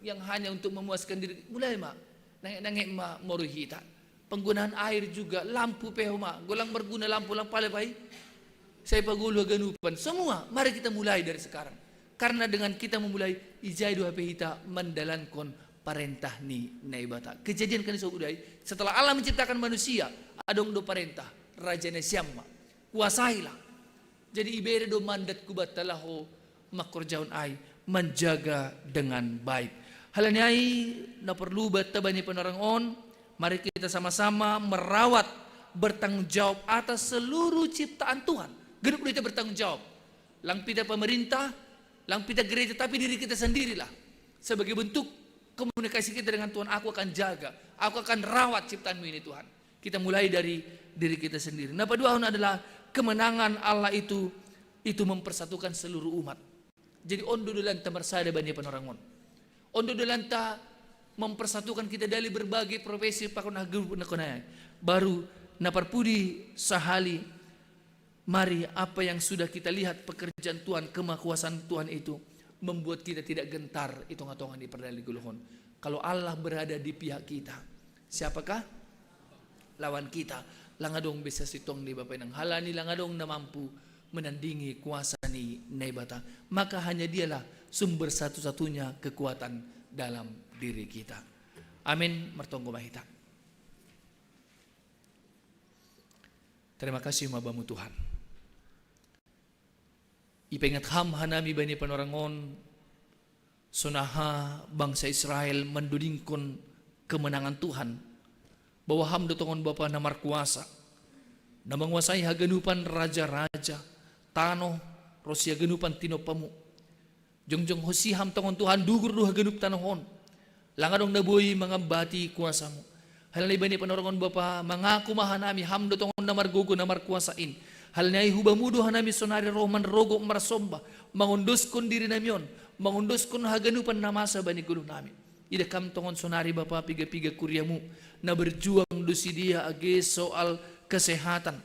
yang hanya untuk memuaskan diri. Mulai ma, nangek-nangek ma morui hita. Penggunaan air juga, lampu pe ho ma. Golang berguna lampu, lang pale pai. Sai pagolu haganupan. Semua, mari kita mulai dari sekarang. Karena dengan kita memulai, ijai do hape hita mandalankon parentah ni Naibata. Kejadian kan so udah, setelah Allah menciptakan manusia, adong do parentah, raja nasiam ma. Kuasailah. Jadi ibere do mandat kubanta laho mangkorjahon ai, menjaga dengan baik. Halani ai na porlu banta bani panorang on, mari kita sama-sama merawat, bertanggung jawab atas seluruh ciptaan Tuhan. Ganup do hita bertanggung jawab. Lang pe hita pemerintah, lang pe hita gereja, tapi diri kita sendirilah. Sebagai bentuk komunikasi kita dengan Tuhan, aku akan jaga, aku akan rawat ciptaanmu ini Tuhan. Kita mulai dari diri kita sendiri. Na paduahon adalah kemenangan Allah itu, itu mempersatukan seluruh umat. Jadi on do dalanta marsada bani panorang on. On do dalanta mempersatukan kita dari berbagai profesi pakon agu na konai. Baru na parpudi sahali, mari apa yang sudah kita lihat pekerjaan Tuhan, kemakuasaan Tuhan itu membuat kita tidak gentar i tonga-tonga ni pardalanan ni ngolu on. Kalau Allah berada di pihak kita, siapakah lawan kita? Lang adong be sasintongni Bapa Inang, halani lang adong na mampu menandingi kuasa ni Naibata. Maka hanya Dialah sumber satu-satunya kekuatan dalam diri kita. Amin. Martonggo ma hita. Terima kasih ma Bamu Tuhan. Ipengat Ham hanami bani panorangon, sonaha bangsa Israel mandodingkon kemenangan Tuhan, bahwa Ham do tongon Bapa na markuasa, na manguasai haganupan raja-raja, tanoh, ro si haganupan tinompamu. Jongjong ho si Ham tongon Tuhan, dugur do haganup tanoh on. Lang adong na boi mangambati kuasamu. Halani bani panorangon Bapa, mangaku ma hanami Ham do tongon na margogo na markuasa in. Halani ai hubamu do hanami sonari roh manrogo marsomba, mangondoskon diri nami on, mangondoskon haganupan na masa bani goluh nami. Idah Ham tongon sonari Bapa piga-piga kuriamu, na berjuang do sidia age soal kesehatan.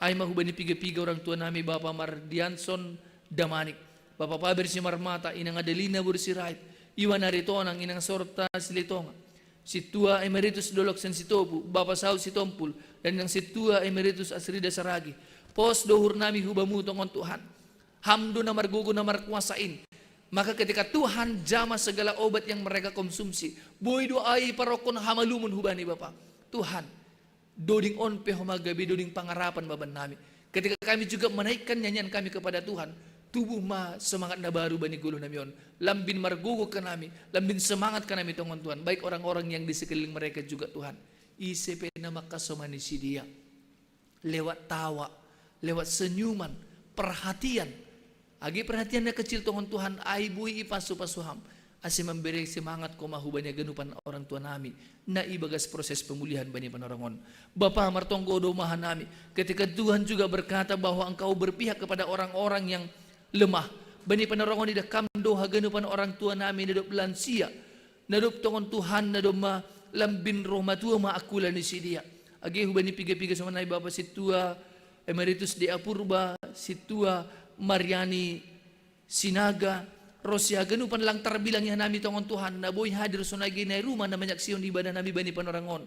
Ai ma hubani piga-piga orang tua nami Bapa Mardianson Damanik, Bapa Paber Simarmata, Inang Adelina Bursirait, Iwan Aritonang, Inang Sorta Silitonga, Situa Emeritus Dolok Sen Sitopu, Bapa Sau Sitompul, dan Inang Situa Emeritus Asrida Saragi. Pos dohur nami hubamu tongon Tuhan. Ham do na margogo na markuasa in. Maka ketika Tuhan jama segala obat yang mereka konsumsi, boi do ai parokon hamalumon hubani Bapa. Tuhan, doding on pe homa gabe doding pangarapan baban nami. Ketika kami juga menaikkan nyanyian kami kepada Tuhan, tubuh ma semangat na baru bani goluh nami on. Lambin margogo kanami, lambin semangat kanami tongon Tuhan. Baik orang-orang yang di sekeliling mereka juga Tuhan. Ise pe na mangkasomani sidia. Lewat tawa, lewat senyuman, perhatian. Age perhatian na kecil tongon Tuhan ai boi ipasu-pasu Ham. Ase mambere semangat Ho ma hubani haganupan orang tua nami na ibagas proses pemulihan bani panorangon. Bapa martonggo do ma hanami, ketika Tuhan juga berkata bahwa Engkau berpihak kepada orang-orang yang lemah. Bani panorangon idah Ham do haganupan orang tua nami na dob lansia, na dob tongon Tuhan, na domma lambin roh matua ma angkula ni sidia. Age hubani piga-piga songon nai Bapa Situa Emeritus Dea Purba, Situa Mariani Sinaga, ro si haganupan lang tarbilang i hanami tongon Tuhan, na boi hadir sonai age na i ruma na manyaksihon ibadah nami bani panorangon.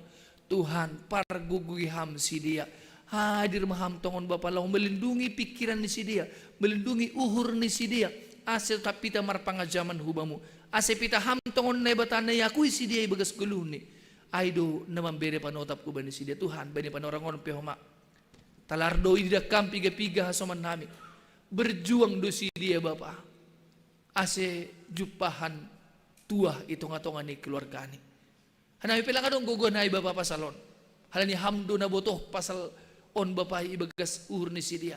Tuhan, pargogoi Ham sidia. Hadir ma Ham tongon Bapa laho melindungi pikiran ni sidia, melindungi uhur ni sidia, ase tetap hita marpangajaman hubamu. Ase hita Ham tongon Naibata na iakui sidia ibagas goluhni. Ai do na mambere panotap hubani sidia Tuhan, bani panorangon pe homa. Talar do idah Ham piga-piga hasoman nami. Berjuang do sidia Bapa. Ase jumpahan tuah i tonga-tonga ni keluargani. Hanami pe lang adong gogo nai Bapa pasal on. Halani Ham do na botoh pasal on Bapa ibagas uhur ni sidia.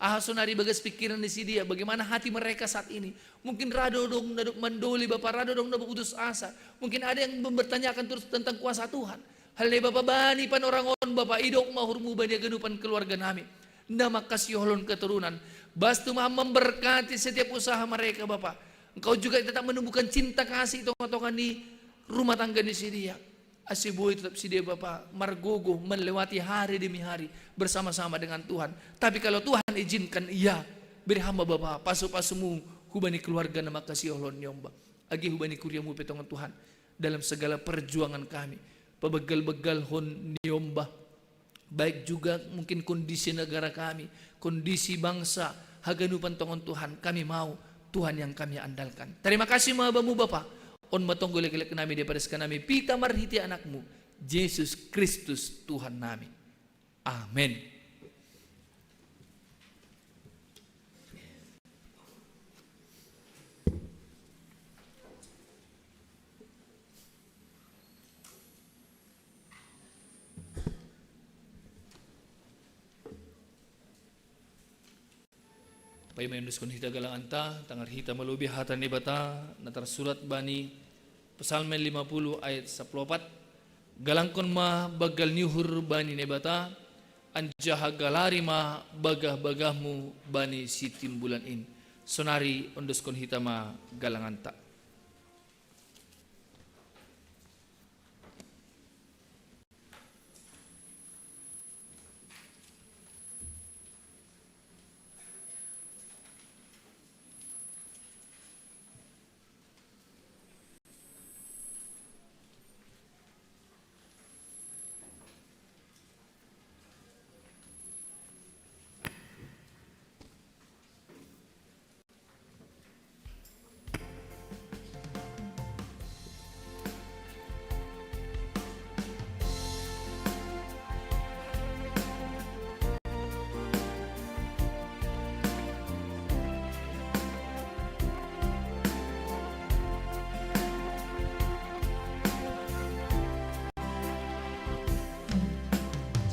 Aha sonari ibagas pikiran ni sidia, bagaimana hati mereka saat ini. Mungkin ra do adong na dob mandoli Bapa, ra do adong na putus asa. Mungkin ada yang mempertanyakan terus tentang kuasa Tuhan. Halani Bapa bani panorangon Bapa idok ma uhurmu bani haganupan keluarga nami. Na mangkasiholon keturunan. Bastu ma Ham memberkati setiap usaha mereka Bapa. Engkau juga tetap menumbuhkan cinta kasih i tonga-tonga ni rumah tangga ni sidia. Ase boi tetap sidia Bapa margogo melewati hari demi hari bersama-sama dengan Tuhan. Tapi kalau Tuhan izinkan, iya, bere Ham ma Bapa pasu-pasumu hubani keluarga na mangkasiholon ni omba. Age hubani kuriamu pe tongon Tuhan, dalam segala perjuangan kami, pabeggal-beggalhon ni omba, baik juga mungkin kondisi negara kami, kondisi bangsa, haganupan tongon Tuhan, kami mau Tuhan yang kami andalkan. Terima kasih ma Bamu Bapa. On ma tonggo leklek nami, dipadas nami hita marhite Anakmu, Jesus Kristus Tuhan nami. Amen. Paima iondoskon hita galanganta, tangar hita ma lobei hata ni Naibata na tarsurat bani Psalmen lima puluh ayat sapuluh opat. Galangkon ma banggal ni uhur bani Naibata, anjaha galari ma bagah-bagahmu bani Sitimbulan in. Sonari ondoskon hita ma galanganta.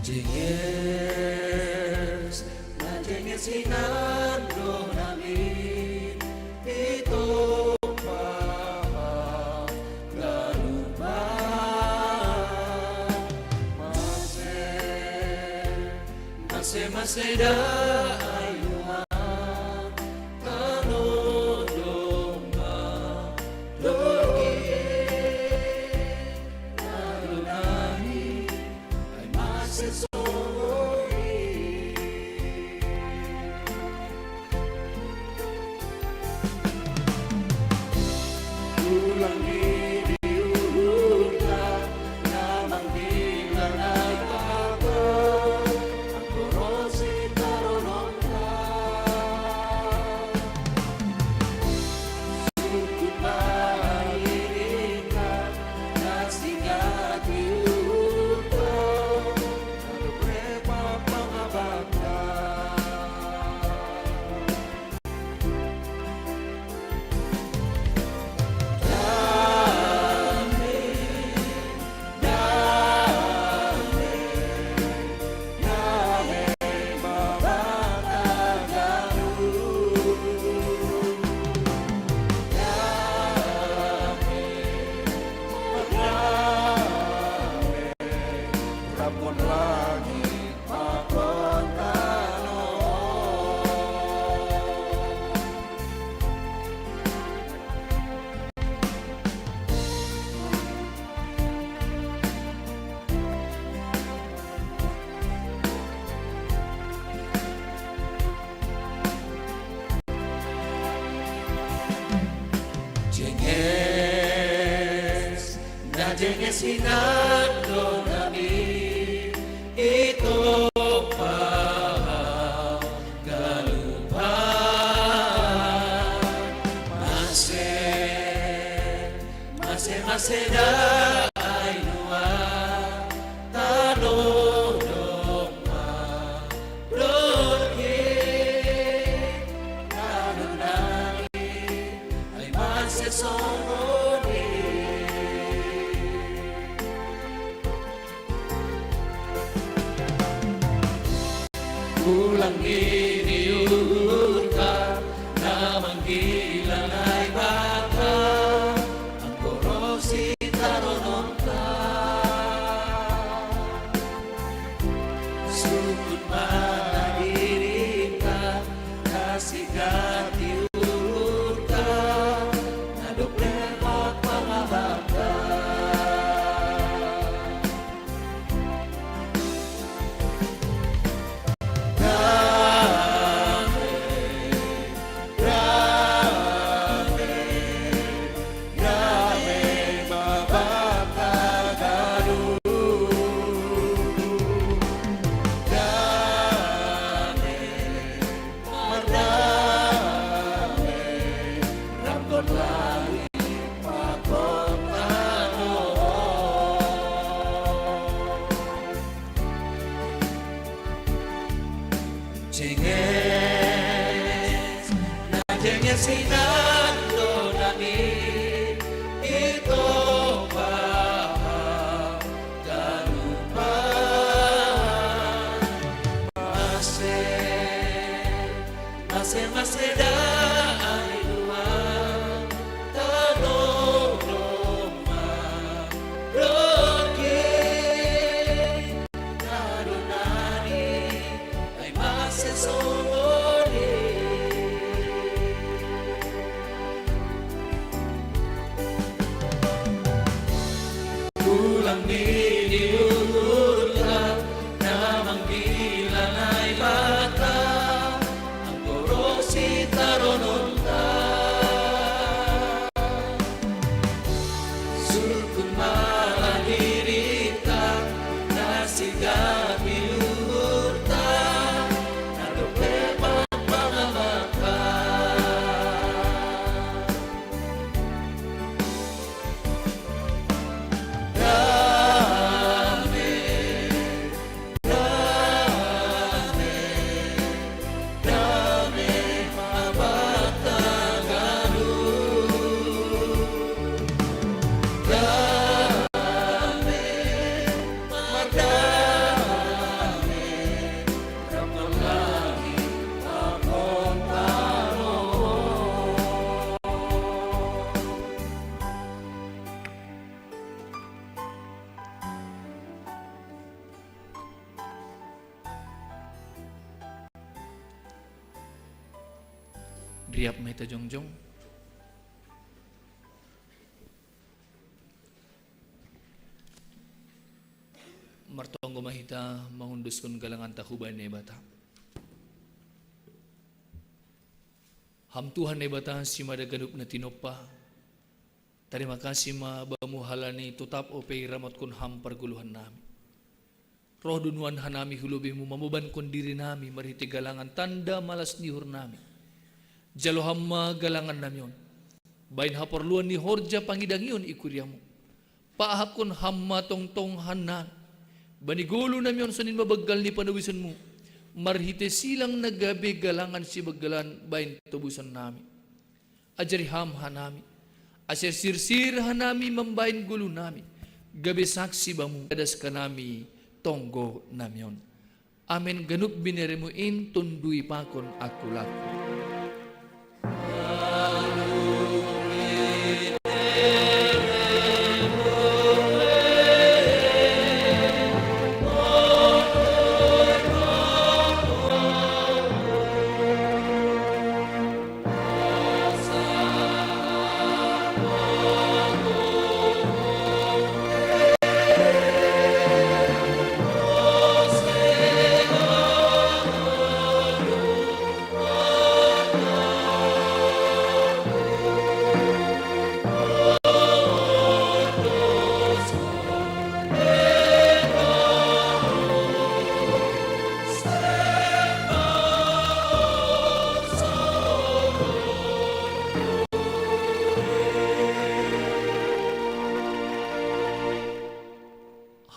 Jenges, na jenges hinando nami, ito pa galupa. Mase, mase, mase da ay luma, tano doma, dogi, tano nani, ay mase songoni. Ulang di diuhunta, namang bilang ay papa, ang korosi tarunonta. Sukut mairika, nasiga diuhunta, ano prepa pangabata. Jenges, na jenges hinando nami, ito pa galupa. Mase, mase, mase da ay luma, tano doma, dogi, tano nani, ay mase songoni. Ulang di diuhunta, namang bilang ay papa, ang korosi tarunonta. Sukut mairika, nasiga diuhunta, ano prepa pangabata. Jenges, na jenges hinando nami, ito pa galupa. Mase, mase, mase da ay luma, tano doma, dogi, tano nani, ay mase songoni. Riap ma hita jongjong. Martonggo ma hita mangunduskon galanganta hubahen Naibata. Ham Tuhan Naibata, simada ganup na tinompa. Tarima kasih ma bamu halani totap ope iramotkon ham pargoluhannami. Roh do nuan hanami hu lobeimu mamobankon dirinami marhite galangan tanda malas ni uhurnami. Jalo ham ma galangannami on bahen haporluan ni horja pangidangion i kuriamu. Paahapkon ham ma tongtong hannami bani golunami on, songon i ma banggal ni panobusonmu, marhite silang na gabe galangan sibanggalan bahen tobusonnami. Ajari ham hanami, ase sirsir hanami mambahen golunami gabe saksi bamu, tadaskan hanami tonggonami on. Amen. Ganup bineremu in tondui pakon angkulangku.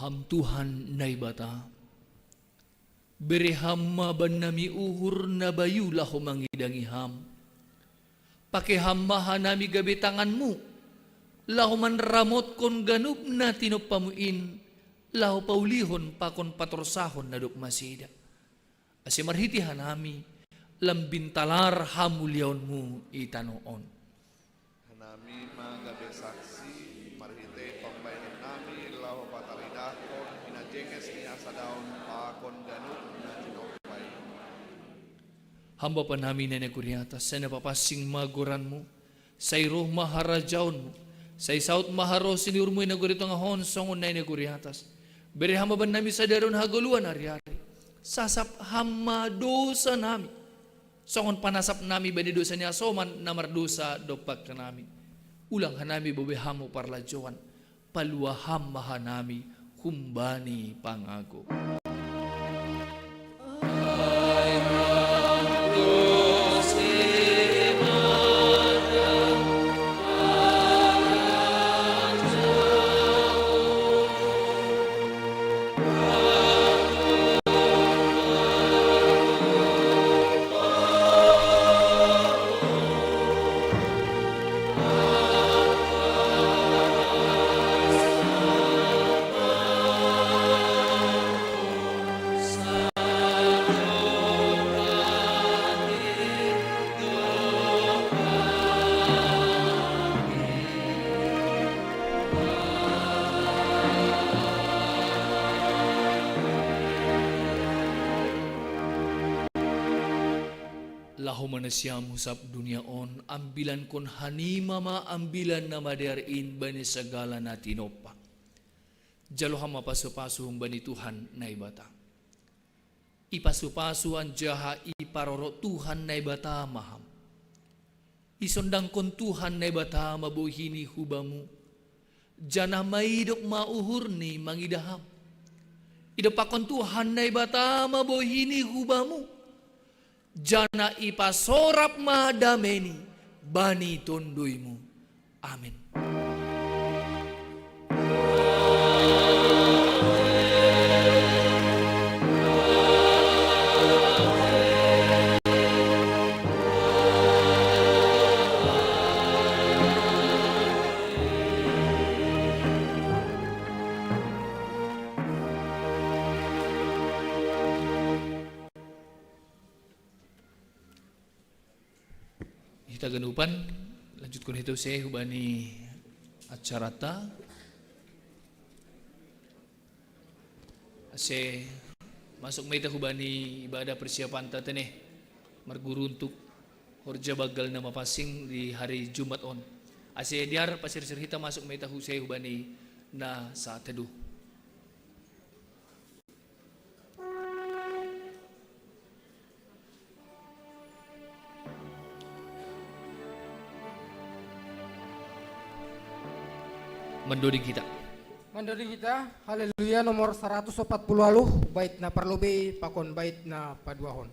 Ham Tuhan Naibata, bere ham ma bannami uhur na bayu laho mangidangi ham. Pake ham ma hanami gabe tanganmu, laho manramotkon ganup na tinompamu in, laho paulihon pakon patorsahon na dob masida. Ase marhite hanami, lam bintalar hamuliaonmu i tano on. Hanami ma gabe saksi, marhite pambahenannami laho pataridahkon hinajenges ni hasadaon pakon ganup na tinompa i. Ham Bapanami na i nagori atas, sai na papansing ma goranmu, sai roh ma harajaonmu, sai saut ma harosi ni uhurmu i nagori tongah on songon na i nagori atas. Bere ham ma bannami sadari on hagoluhan ariari. Sasap ham ma dosanami, songon panasapnami bani dosa ni hasoman na mardosa dompak nami. Ulang hanami bobe hamu parlajouan, palua ham ma hanami humbani pangago. Laho ma nasiam hu sab dunia on, ambilankon hanima ma ambilan na madear in bani sagala na tinompa. Jalo ham ma pasupasu humbani Tuhan Naibata. Ipasupasu anjaha iparorot Tuhan Naibata ma ham. Isondangkon Tuhan Naibata ma bohini hu bamu, janah maidop ma uhurni mangidah ham. Idompakkon Tuhan Naibata ma bohini hu bamu, janah ipasorap ma dameini bani tonduimu. Amen. Hita ganupan, lanjutkon hita use hubani acaranta. Ase masuk ma hita hubani ibadah persiapanta tene, marguru untuk Horja banggal na mapansing di hari Jumat on. Ase diar pasirsir hita masuk ma hita hu se hubani na saat teduh. Mandoding hita. Mandoding hita, Haleluya nomor saratus opat puluh walu, bait na parlobei pakon bait na paduahon.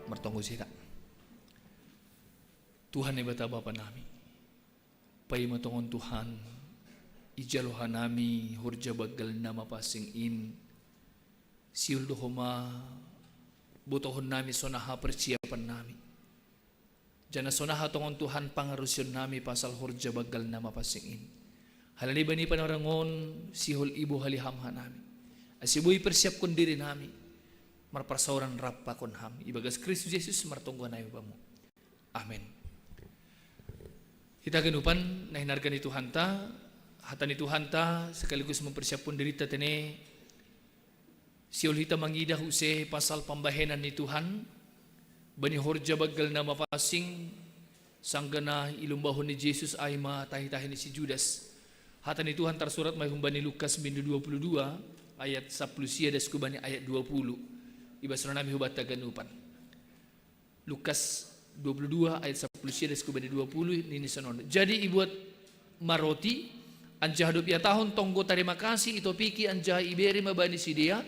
Martonggo hita. Tuhan Debata Bapa nami, paima tongon Tuhan, ijalo hanami horja banggal na mapansing in, sihol do Ho ma botohon nami sonaha persiapan nami. Janah sonaha tongon Tuhan pangarusion nami pasal horja banggal na mapansing in. Halani bani panorang on sihol ibohali Ham hanami. Ase boi persiapkon diri nami marparsaoran rap pakon Ham. Ibagas Kristus Jesus martonggo hanami Bamu. Amen. Hita ganupan na hinarga ni Tuhanta, hata ni Tuhanta sekaligus mempersiapkon dirita tene, sihol hita mangidah use pasal pambahenan ni Tuhan bani horja banggal na mapansing, sanggah na ilumbahon ni Jesus ai ma tahi-tahi ni si Judas. Hata ni Tuhan tarsurat ma i humbani Lukas bindu dua puluh dua ayat sapuluh sia das hubani ayat dua puluh. Ibasonami hubanta ganupan. Lukas dua puluh dua ayat sapuluh sia das hubani dua puluh, nini sonon. Jadi ibuat ma roti, anjaha dob ihatahon tonggo tarima kasih, itopiki anjaha ibere ma bani sidea,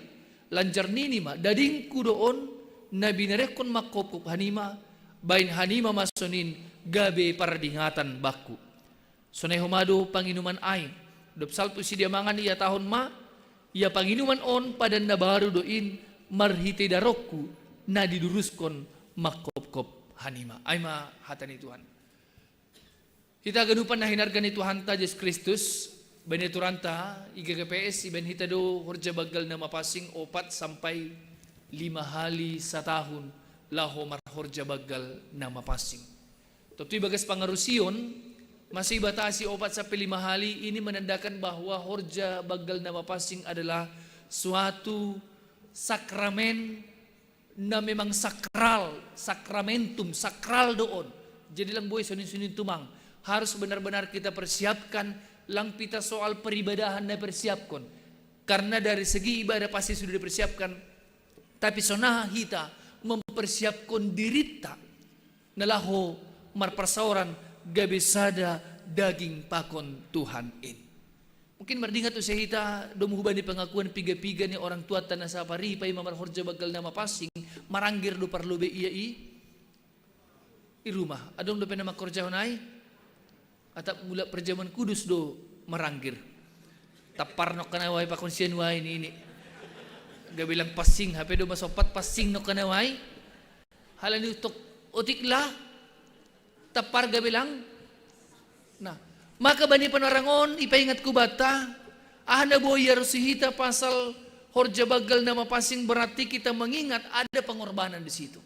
lanjar nini ma, dadingku do on, na binerengkon manghophop hanima, bahen hanima ma sonin gabe pardingatan bangku. Sonai homa do panginuman ai. Dob salpu sidea mangan ihatahon ma, ia panginuman on padan na baru do in marhitei darohku na diduruskon manghophop hanima. Ai ma hata ni Tuhan. Hita ganupan na hinarga ni Tuhanta Jesus Kristus, bani aturanta i G K P S, ibahen hita do horja banggal na mapansing opat sampai lima hali satahun laho marhorja banggal na mapansing. Tontu ibagas pangarusion, masa ibatasi opat sampai lima hali ini menandakan bahwa horja banggal na mapansing adalah suatu sakramen na memang sakral, sakramentum, sakral do on. Jadi lang boi sonin-sonin tumang. Harus benar-benar kita persiapkan, lang pita soal peribadahan na persiapkon. Karena dari segi ibadah pasti sudah dipersiapkan, tapi sonaha hita mempersiapkon dirinta na laho marparsaoran gabe sada daging pakon Tuhan in. Mungkin mardingat use hita domu hubani pengakuan piga-piga ni orang tuanta na saparihi paima marhorja banggal na mapansing, marangger do parlobei ia i, i rumah. Adong dope na mangkorjahon ai? Atap mulak perjamuan kudus do marangger. Tampar nongkan na wai pakon sian wai nini. Gabe lang pansing, hape do masompat pansing nongkan na wai. Halani tok otik lah, tampar gabe lang. Nah, maka bani panorang on ipaingat hubanta, aha na boi iarusi hita pasal horja banggal na mapansing, berarti kita mengingat ada pengorbanan di situ.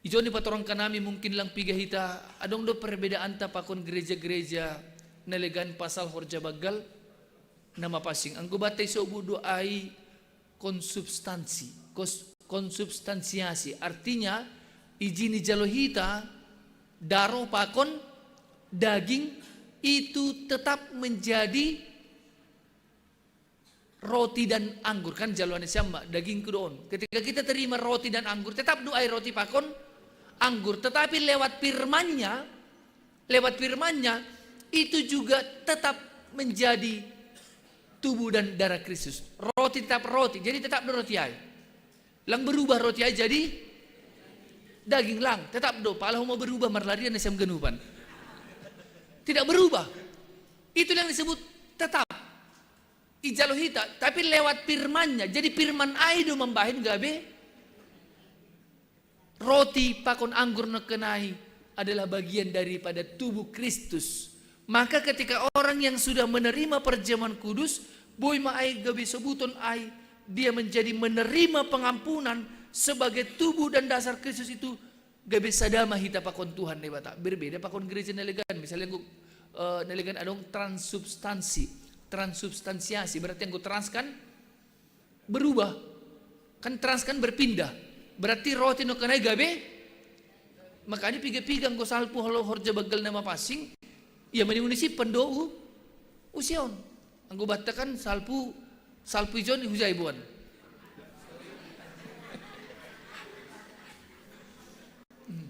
Ijon ni patorangkan nami mungkin lang piga hita, adong do perbedaanta pakon gereja-gereja na legan pasal horja banggal na mapansing. Anggo banta isobut do ai konsubstansi, kos-, konsubstansiasi. Artinya, ijin ijalo hita daroh pakon daging itu tetap menjadi roti dan anggur. Kan jalo ane siam ma, dagingku do on. Ketika kita terima roti dan anggur, tetap do ai roti pakon anggur. Tetapi lewat firman-Nya, lewat firman-Nya, itu juga tetap menjadi tubuh dan darah Kristus. Roti tetap roti, jadi tetap do roti ai. Lang berubah roti ai jadi daging lang, tetap do. Pala ho ma berubah marlarian na siam ganupan. Tidak berubah. Itu yang disebut tetap. Ijalo hita, tapi lewat firman-Nya. Jadi firman ai do mambahen gabe roti pakon anggur nangkin ai adalah bagian daripada tubuh Kristus. Maka ketika orang yang sudah menerima perjamuan kudus, boi ma ai gabe sobuton ai, dia menjadi menerima pengampunan sebagai tubuh dan dasar Kristus itu gabe sada ma hita pakon Tuhan Debata. Berbeda pakon gereja na legan. Misalnya anggo, eh, na legan adong transubstansi, transubstansiasi. Berarti anggo trans kan berubah. Kan trans kan berpindah. Berarti roti nangkin ai gabe. Makanya piga-piga anggo salpu halo horja banggal na mapansing, ia manimuna simpan do u, usia on. Anggo batta kan salpu, salpu ijon hujai boan. Hmm.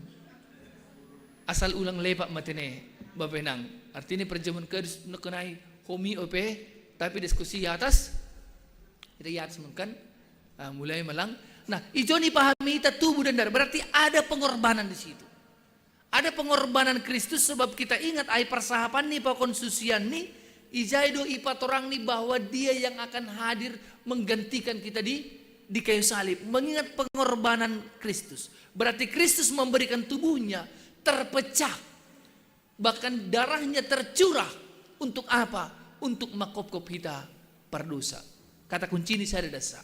Asal ulang lepak ma tene, Bapa Inang. Artinya perjamuan kudus nangkin ai ho mi'o pe, tapi diskusi i atas. Kita i atas mungkin. Ah, mulai ma lang. Nah, ijon ipahami hita tubuh dan darah. Berarti ada pengorbanan di situ. Ada pengorbanan Kristus, sebab kita ingat ai parsahapanni pakon susianni, ijai do ipatorangni bahwa Dia yang akan hadir menggantikan kita di, di kayu salib. Mengingat pengorbanan Kristus. Berarti Kristus memberikan tubuh-Nya terpecah. Bahkan darah-Nya tercurah. Untuk apa? Untuk makopkop hita pardosa. Kata kunci ni sada dasa.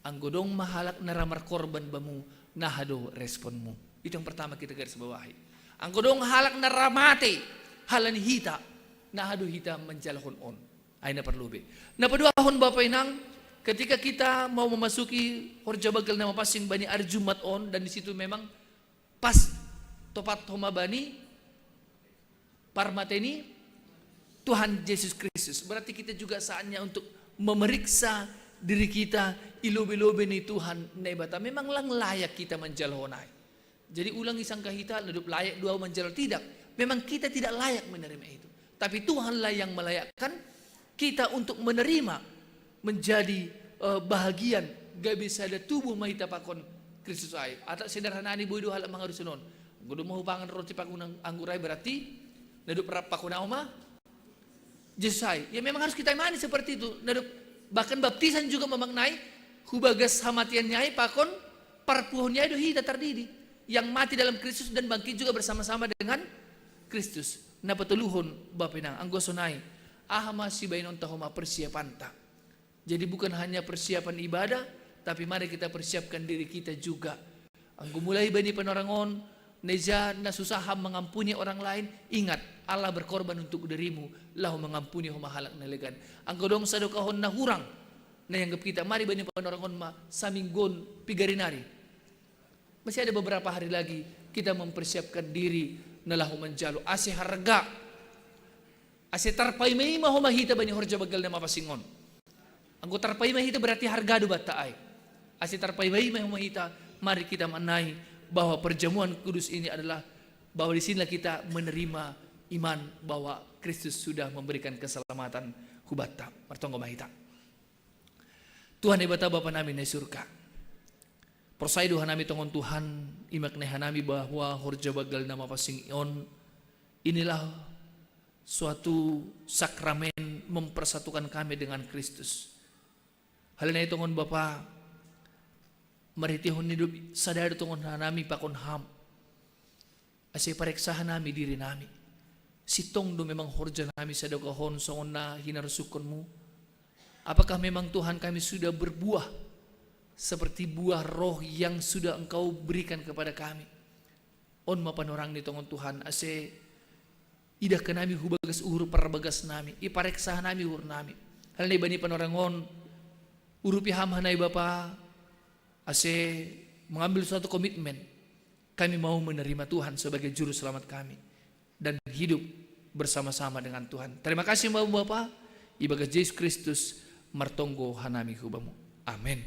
Anggo dong ma halak na ra markorban bamu, naha do responmu? Itu yang pertama kita garis bawahi. Anggo dong halak na ra mate halani hita, naha do hita manjalahon on? Ai na parlobei. Na paduahon, Bapa Inang, ketika kita mau memasuki horja banggal na mapansing bani ari Jumat on, dan di situ memang pas topat ho ma bani parmate ni Tuhan Yesus Kristus. Berarti kita juga saatnya untuk memeriksa diri kita, i lobei-lobei ni Tuhan Debata. Memang lang layak kita manjalahon ai. Jadi ulang isangka hita, na dob layak do au manjalo, tidak. Memang kita tidak layak menerima itu. Tapi Tuhanlah yang melayakkan kita untuk menerima, menjadi, eh, bahagian, gabe sada tubuh ma hita pakon Kristus ai. Atau sederhanani boi do halak mangarusi on. Anggo dong ma hupangan roti pakon anggur ai berarti na dob rap pakon au ma Jesus ai. Ya memang harus kita imani seperti itu. Na dob, bahkan baptisan juga memaknai hubagas hamatian-Nya ai pakon parpuhoon-Nya ai do hita tardidi. Yang mati dalam Kristus dan bangkit juga bersama-sama dengan Kristus. Na patoluhon, Bapa Inang, anggo sonai, aha ma sibahenonta ho ma persiapanta? Jadi bukan hanya persiapan ibadah, tapi mari kita persiapkan diri kita juga. Anggo mulai bani panorang on, na ija na susah ham mengampuni orang lain, ingat, Allah berkorban untuk dirimu, laho mengampuni ho ma halak na legan. Anggo dong sadokahon na hurang na ianggap hita, mari bani panorang on ma saminggu on piga ari nari. Masih ada beberapa hari lagi kita mempersiapkan diri na laho manjalo ase harga, ase tarpaima-ima ho ma hita bani horja banggal na mapansing on. Anggo tarpaima hita berarti harga do banta ai. Ase tarpaima-ima ho ma hita, mari kita maknai bahwa perjamuan kudus ini adalah bahwa di sinilah kita menerima iman bahwa Kristus sudah memberikan keselamatan hu banta. Martonggo ma hita. Tuhan Debata Bapa nami na i surga. Porsaya do hanami tongon Tuhan, i maknai hanami bahwa horja banggal na mapansing on, inilah suatu sakramen mempersatukan kami dengan Kristus. Halani i tongon Bapa, marhiteihon ni dob sada do tongon hanami pakon Ham. Ase pareksa hanami dirinami. Sintong do memang horja nami sadokahon songon na hinarsuhonmu? Apakah memang Tuhan kami sudah berbuah seperti buah Roh yang sudah Engkau berikan kepada kami? On ma panorang ni tongon Tuhan, ase idahkan nami hu bagas uhur parbagas nami, ipareksa nami uhur nami. Halani bani panorang on, urupi Ham hanami Bapa, ase mengambil suatu komitmen, kami mau menerima Tuhan sebagai juru selamat kami dan hidup bersama-sama dengan Tuhan. Terima kasih Bapak, ibagas Jesus Kristus martonggo hanami hu Bamu. Amin.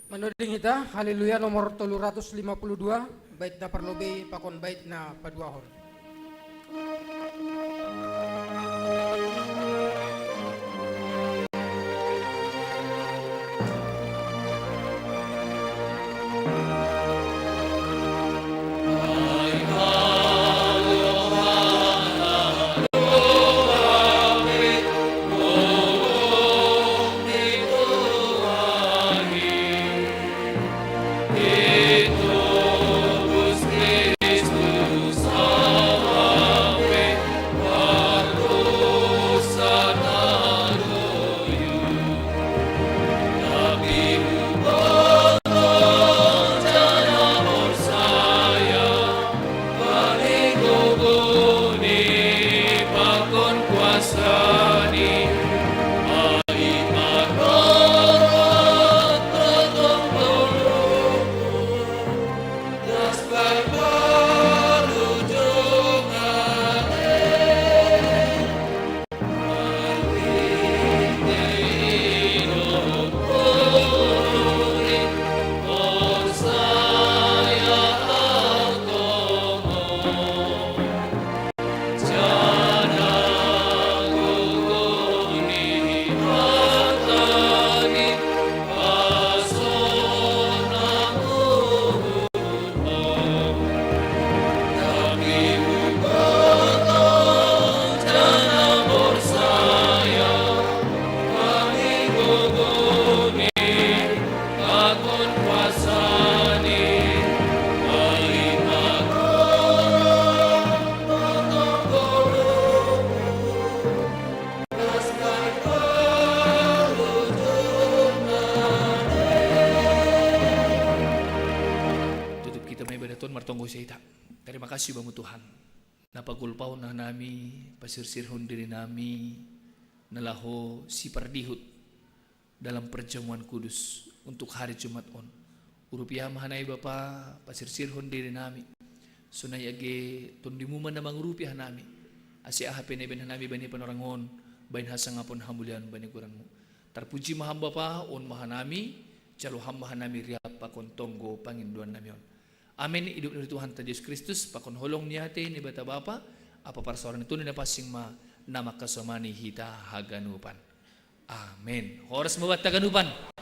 Manoding hita, Haleluya nomor tolu ratus lima puluh dua, bait na parlobei pakon bait na paduahon. Tutup kita ma ibadah on, martonggo hu hita. Terima kasih Bamu Tuhan. Na pagulpahon hanami, pasirsirhon diri nami, na laho sipardihut dalam perjamuan kudus untuk hari Jumat on. Urupi Ham hanami Bapa, pasirsirhon diri nami. Sonai age Tondimu ma na mangurupi hanami. Ase aha pe na ibaen hanami bani panorang on, baen hasangapon hamuliaon bani goranMu. Tarpuji ma Ham Bapa, on ma hanami, jalo Ham ma hanami riap pakon tonggo pangindoan nami on. Amen. Idop ni Tuhanta Jesus Kristus, pakon holong ni atei ni Naibata Bapa, ampa parsaoran ni Tondi Napansing ma na mangkasomani hita haganupan. Amen. Horas ma banta haganupan.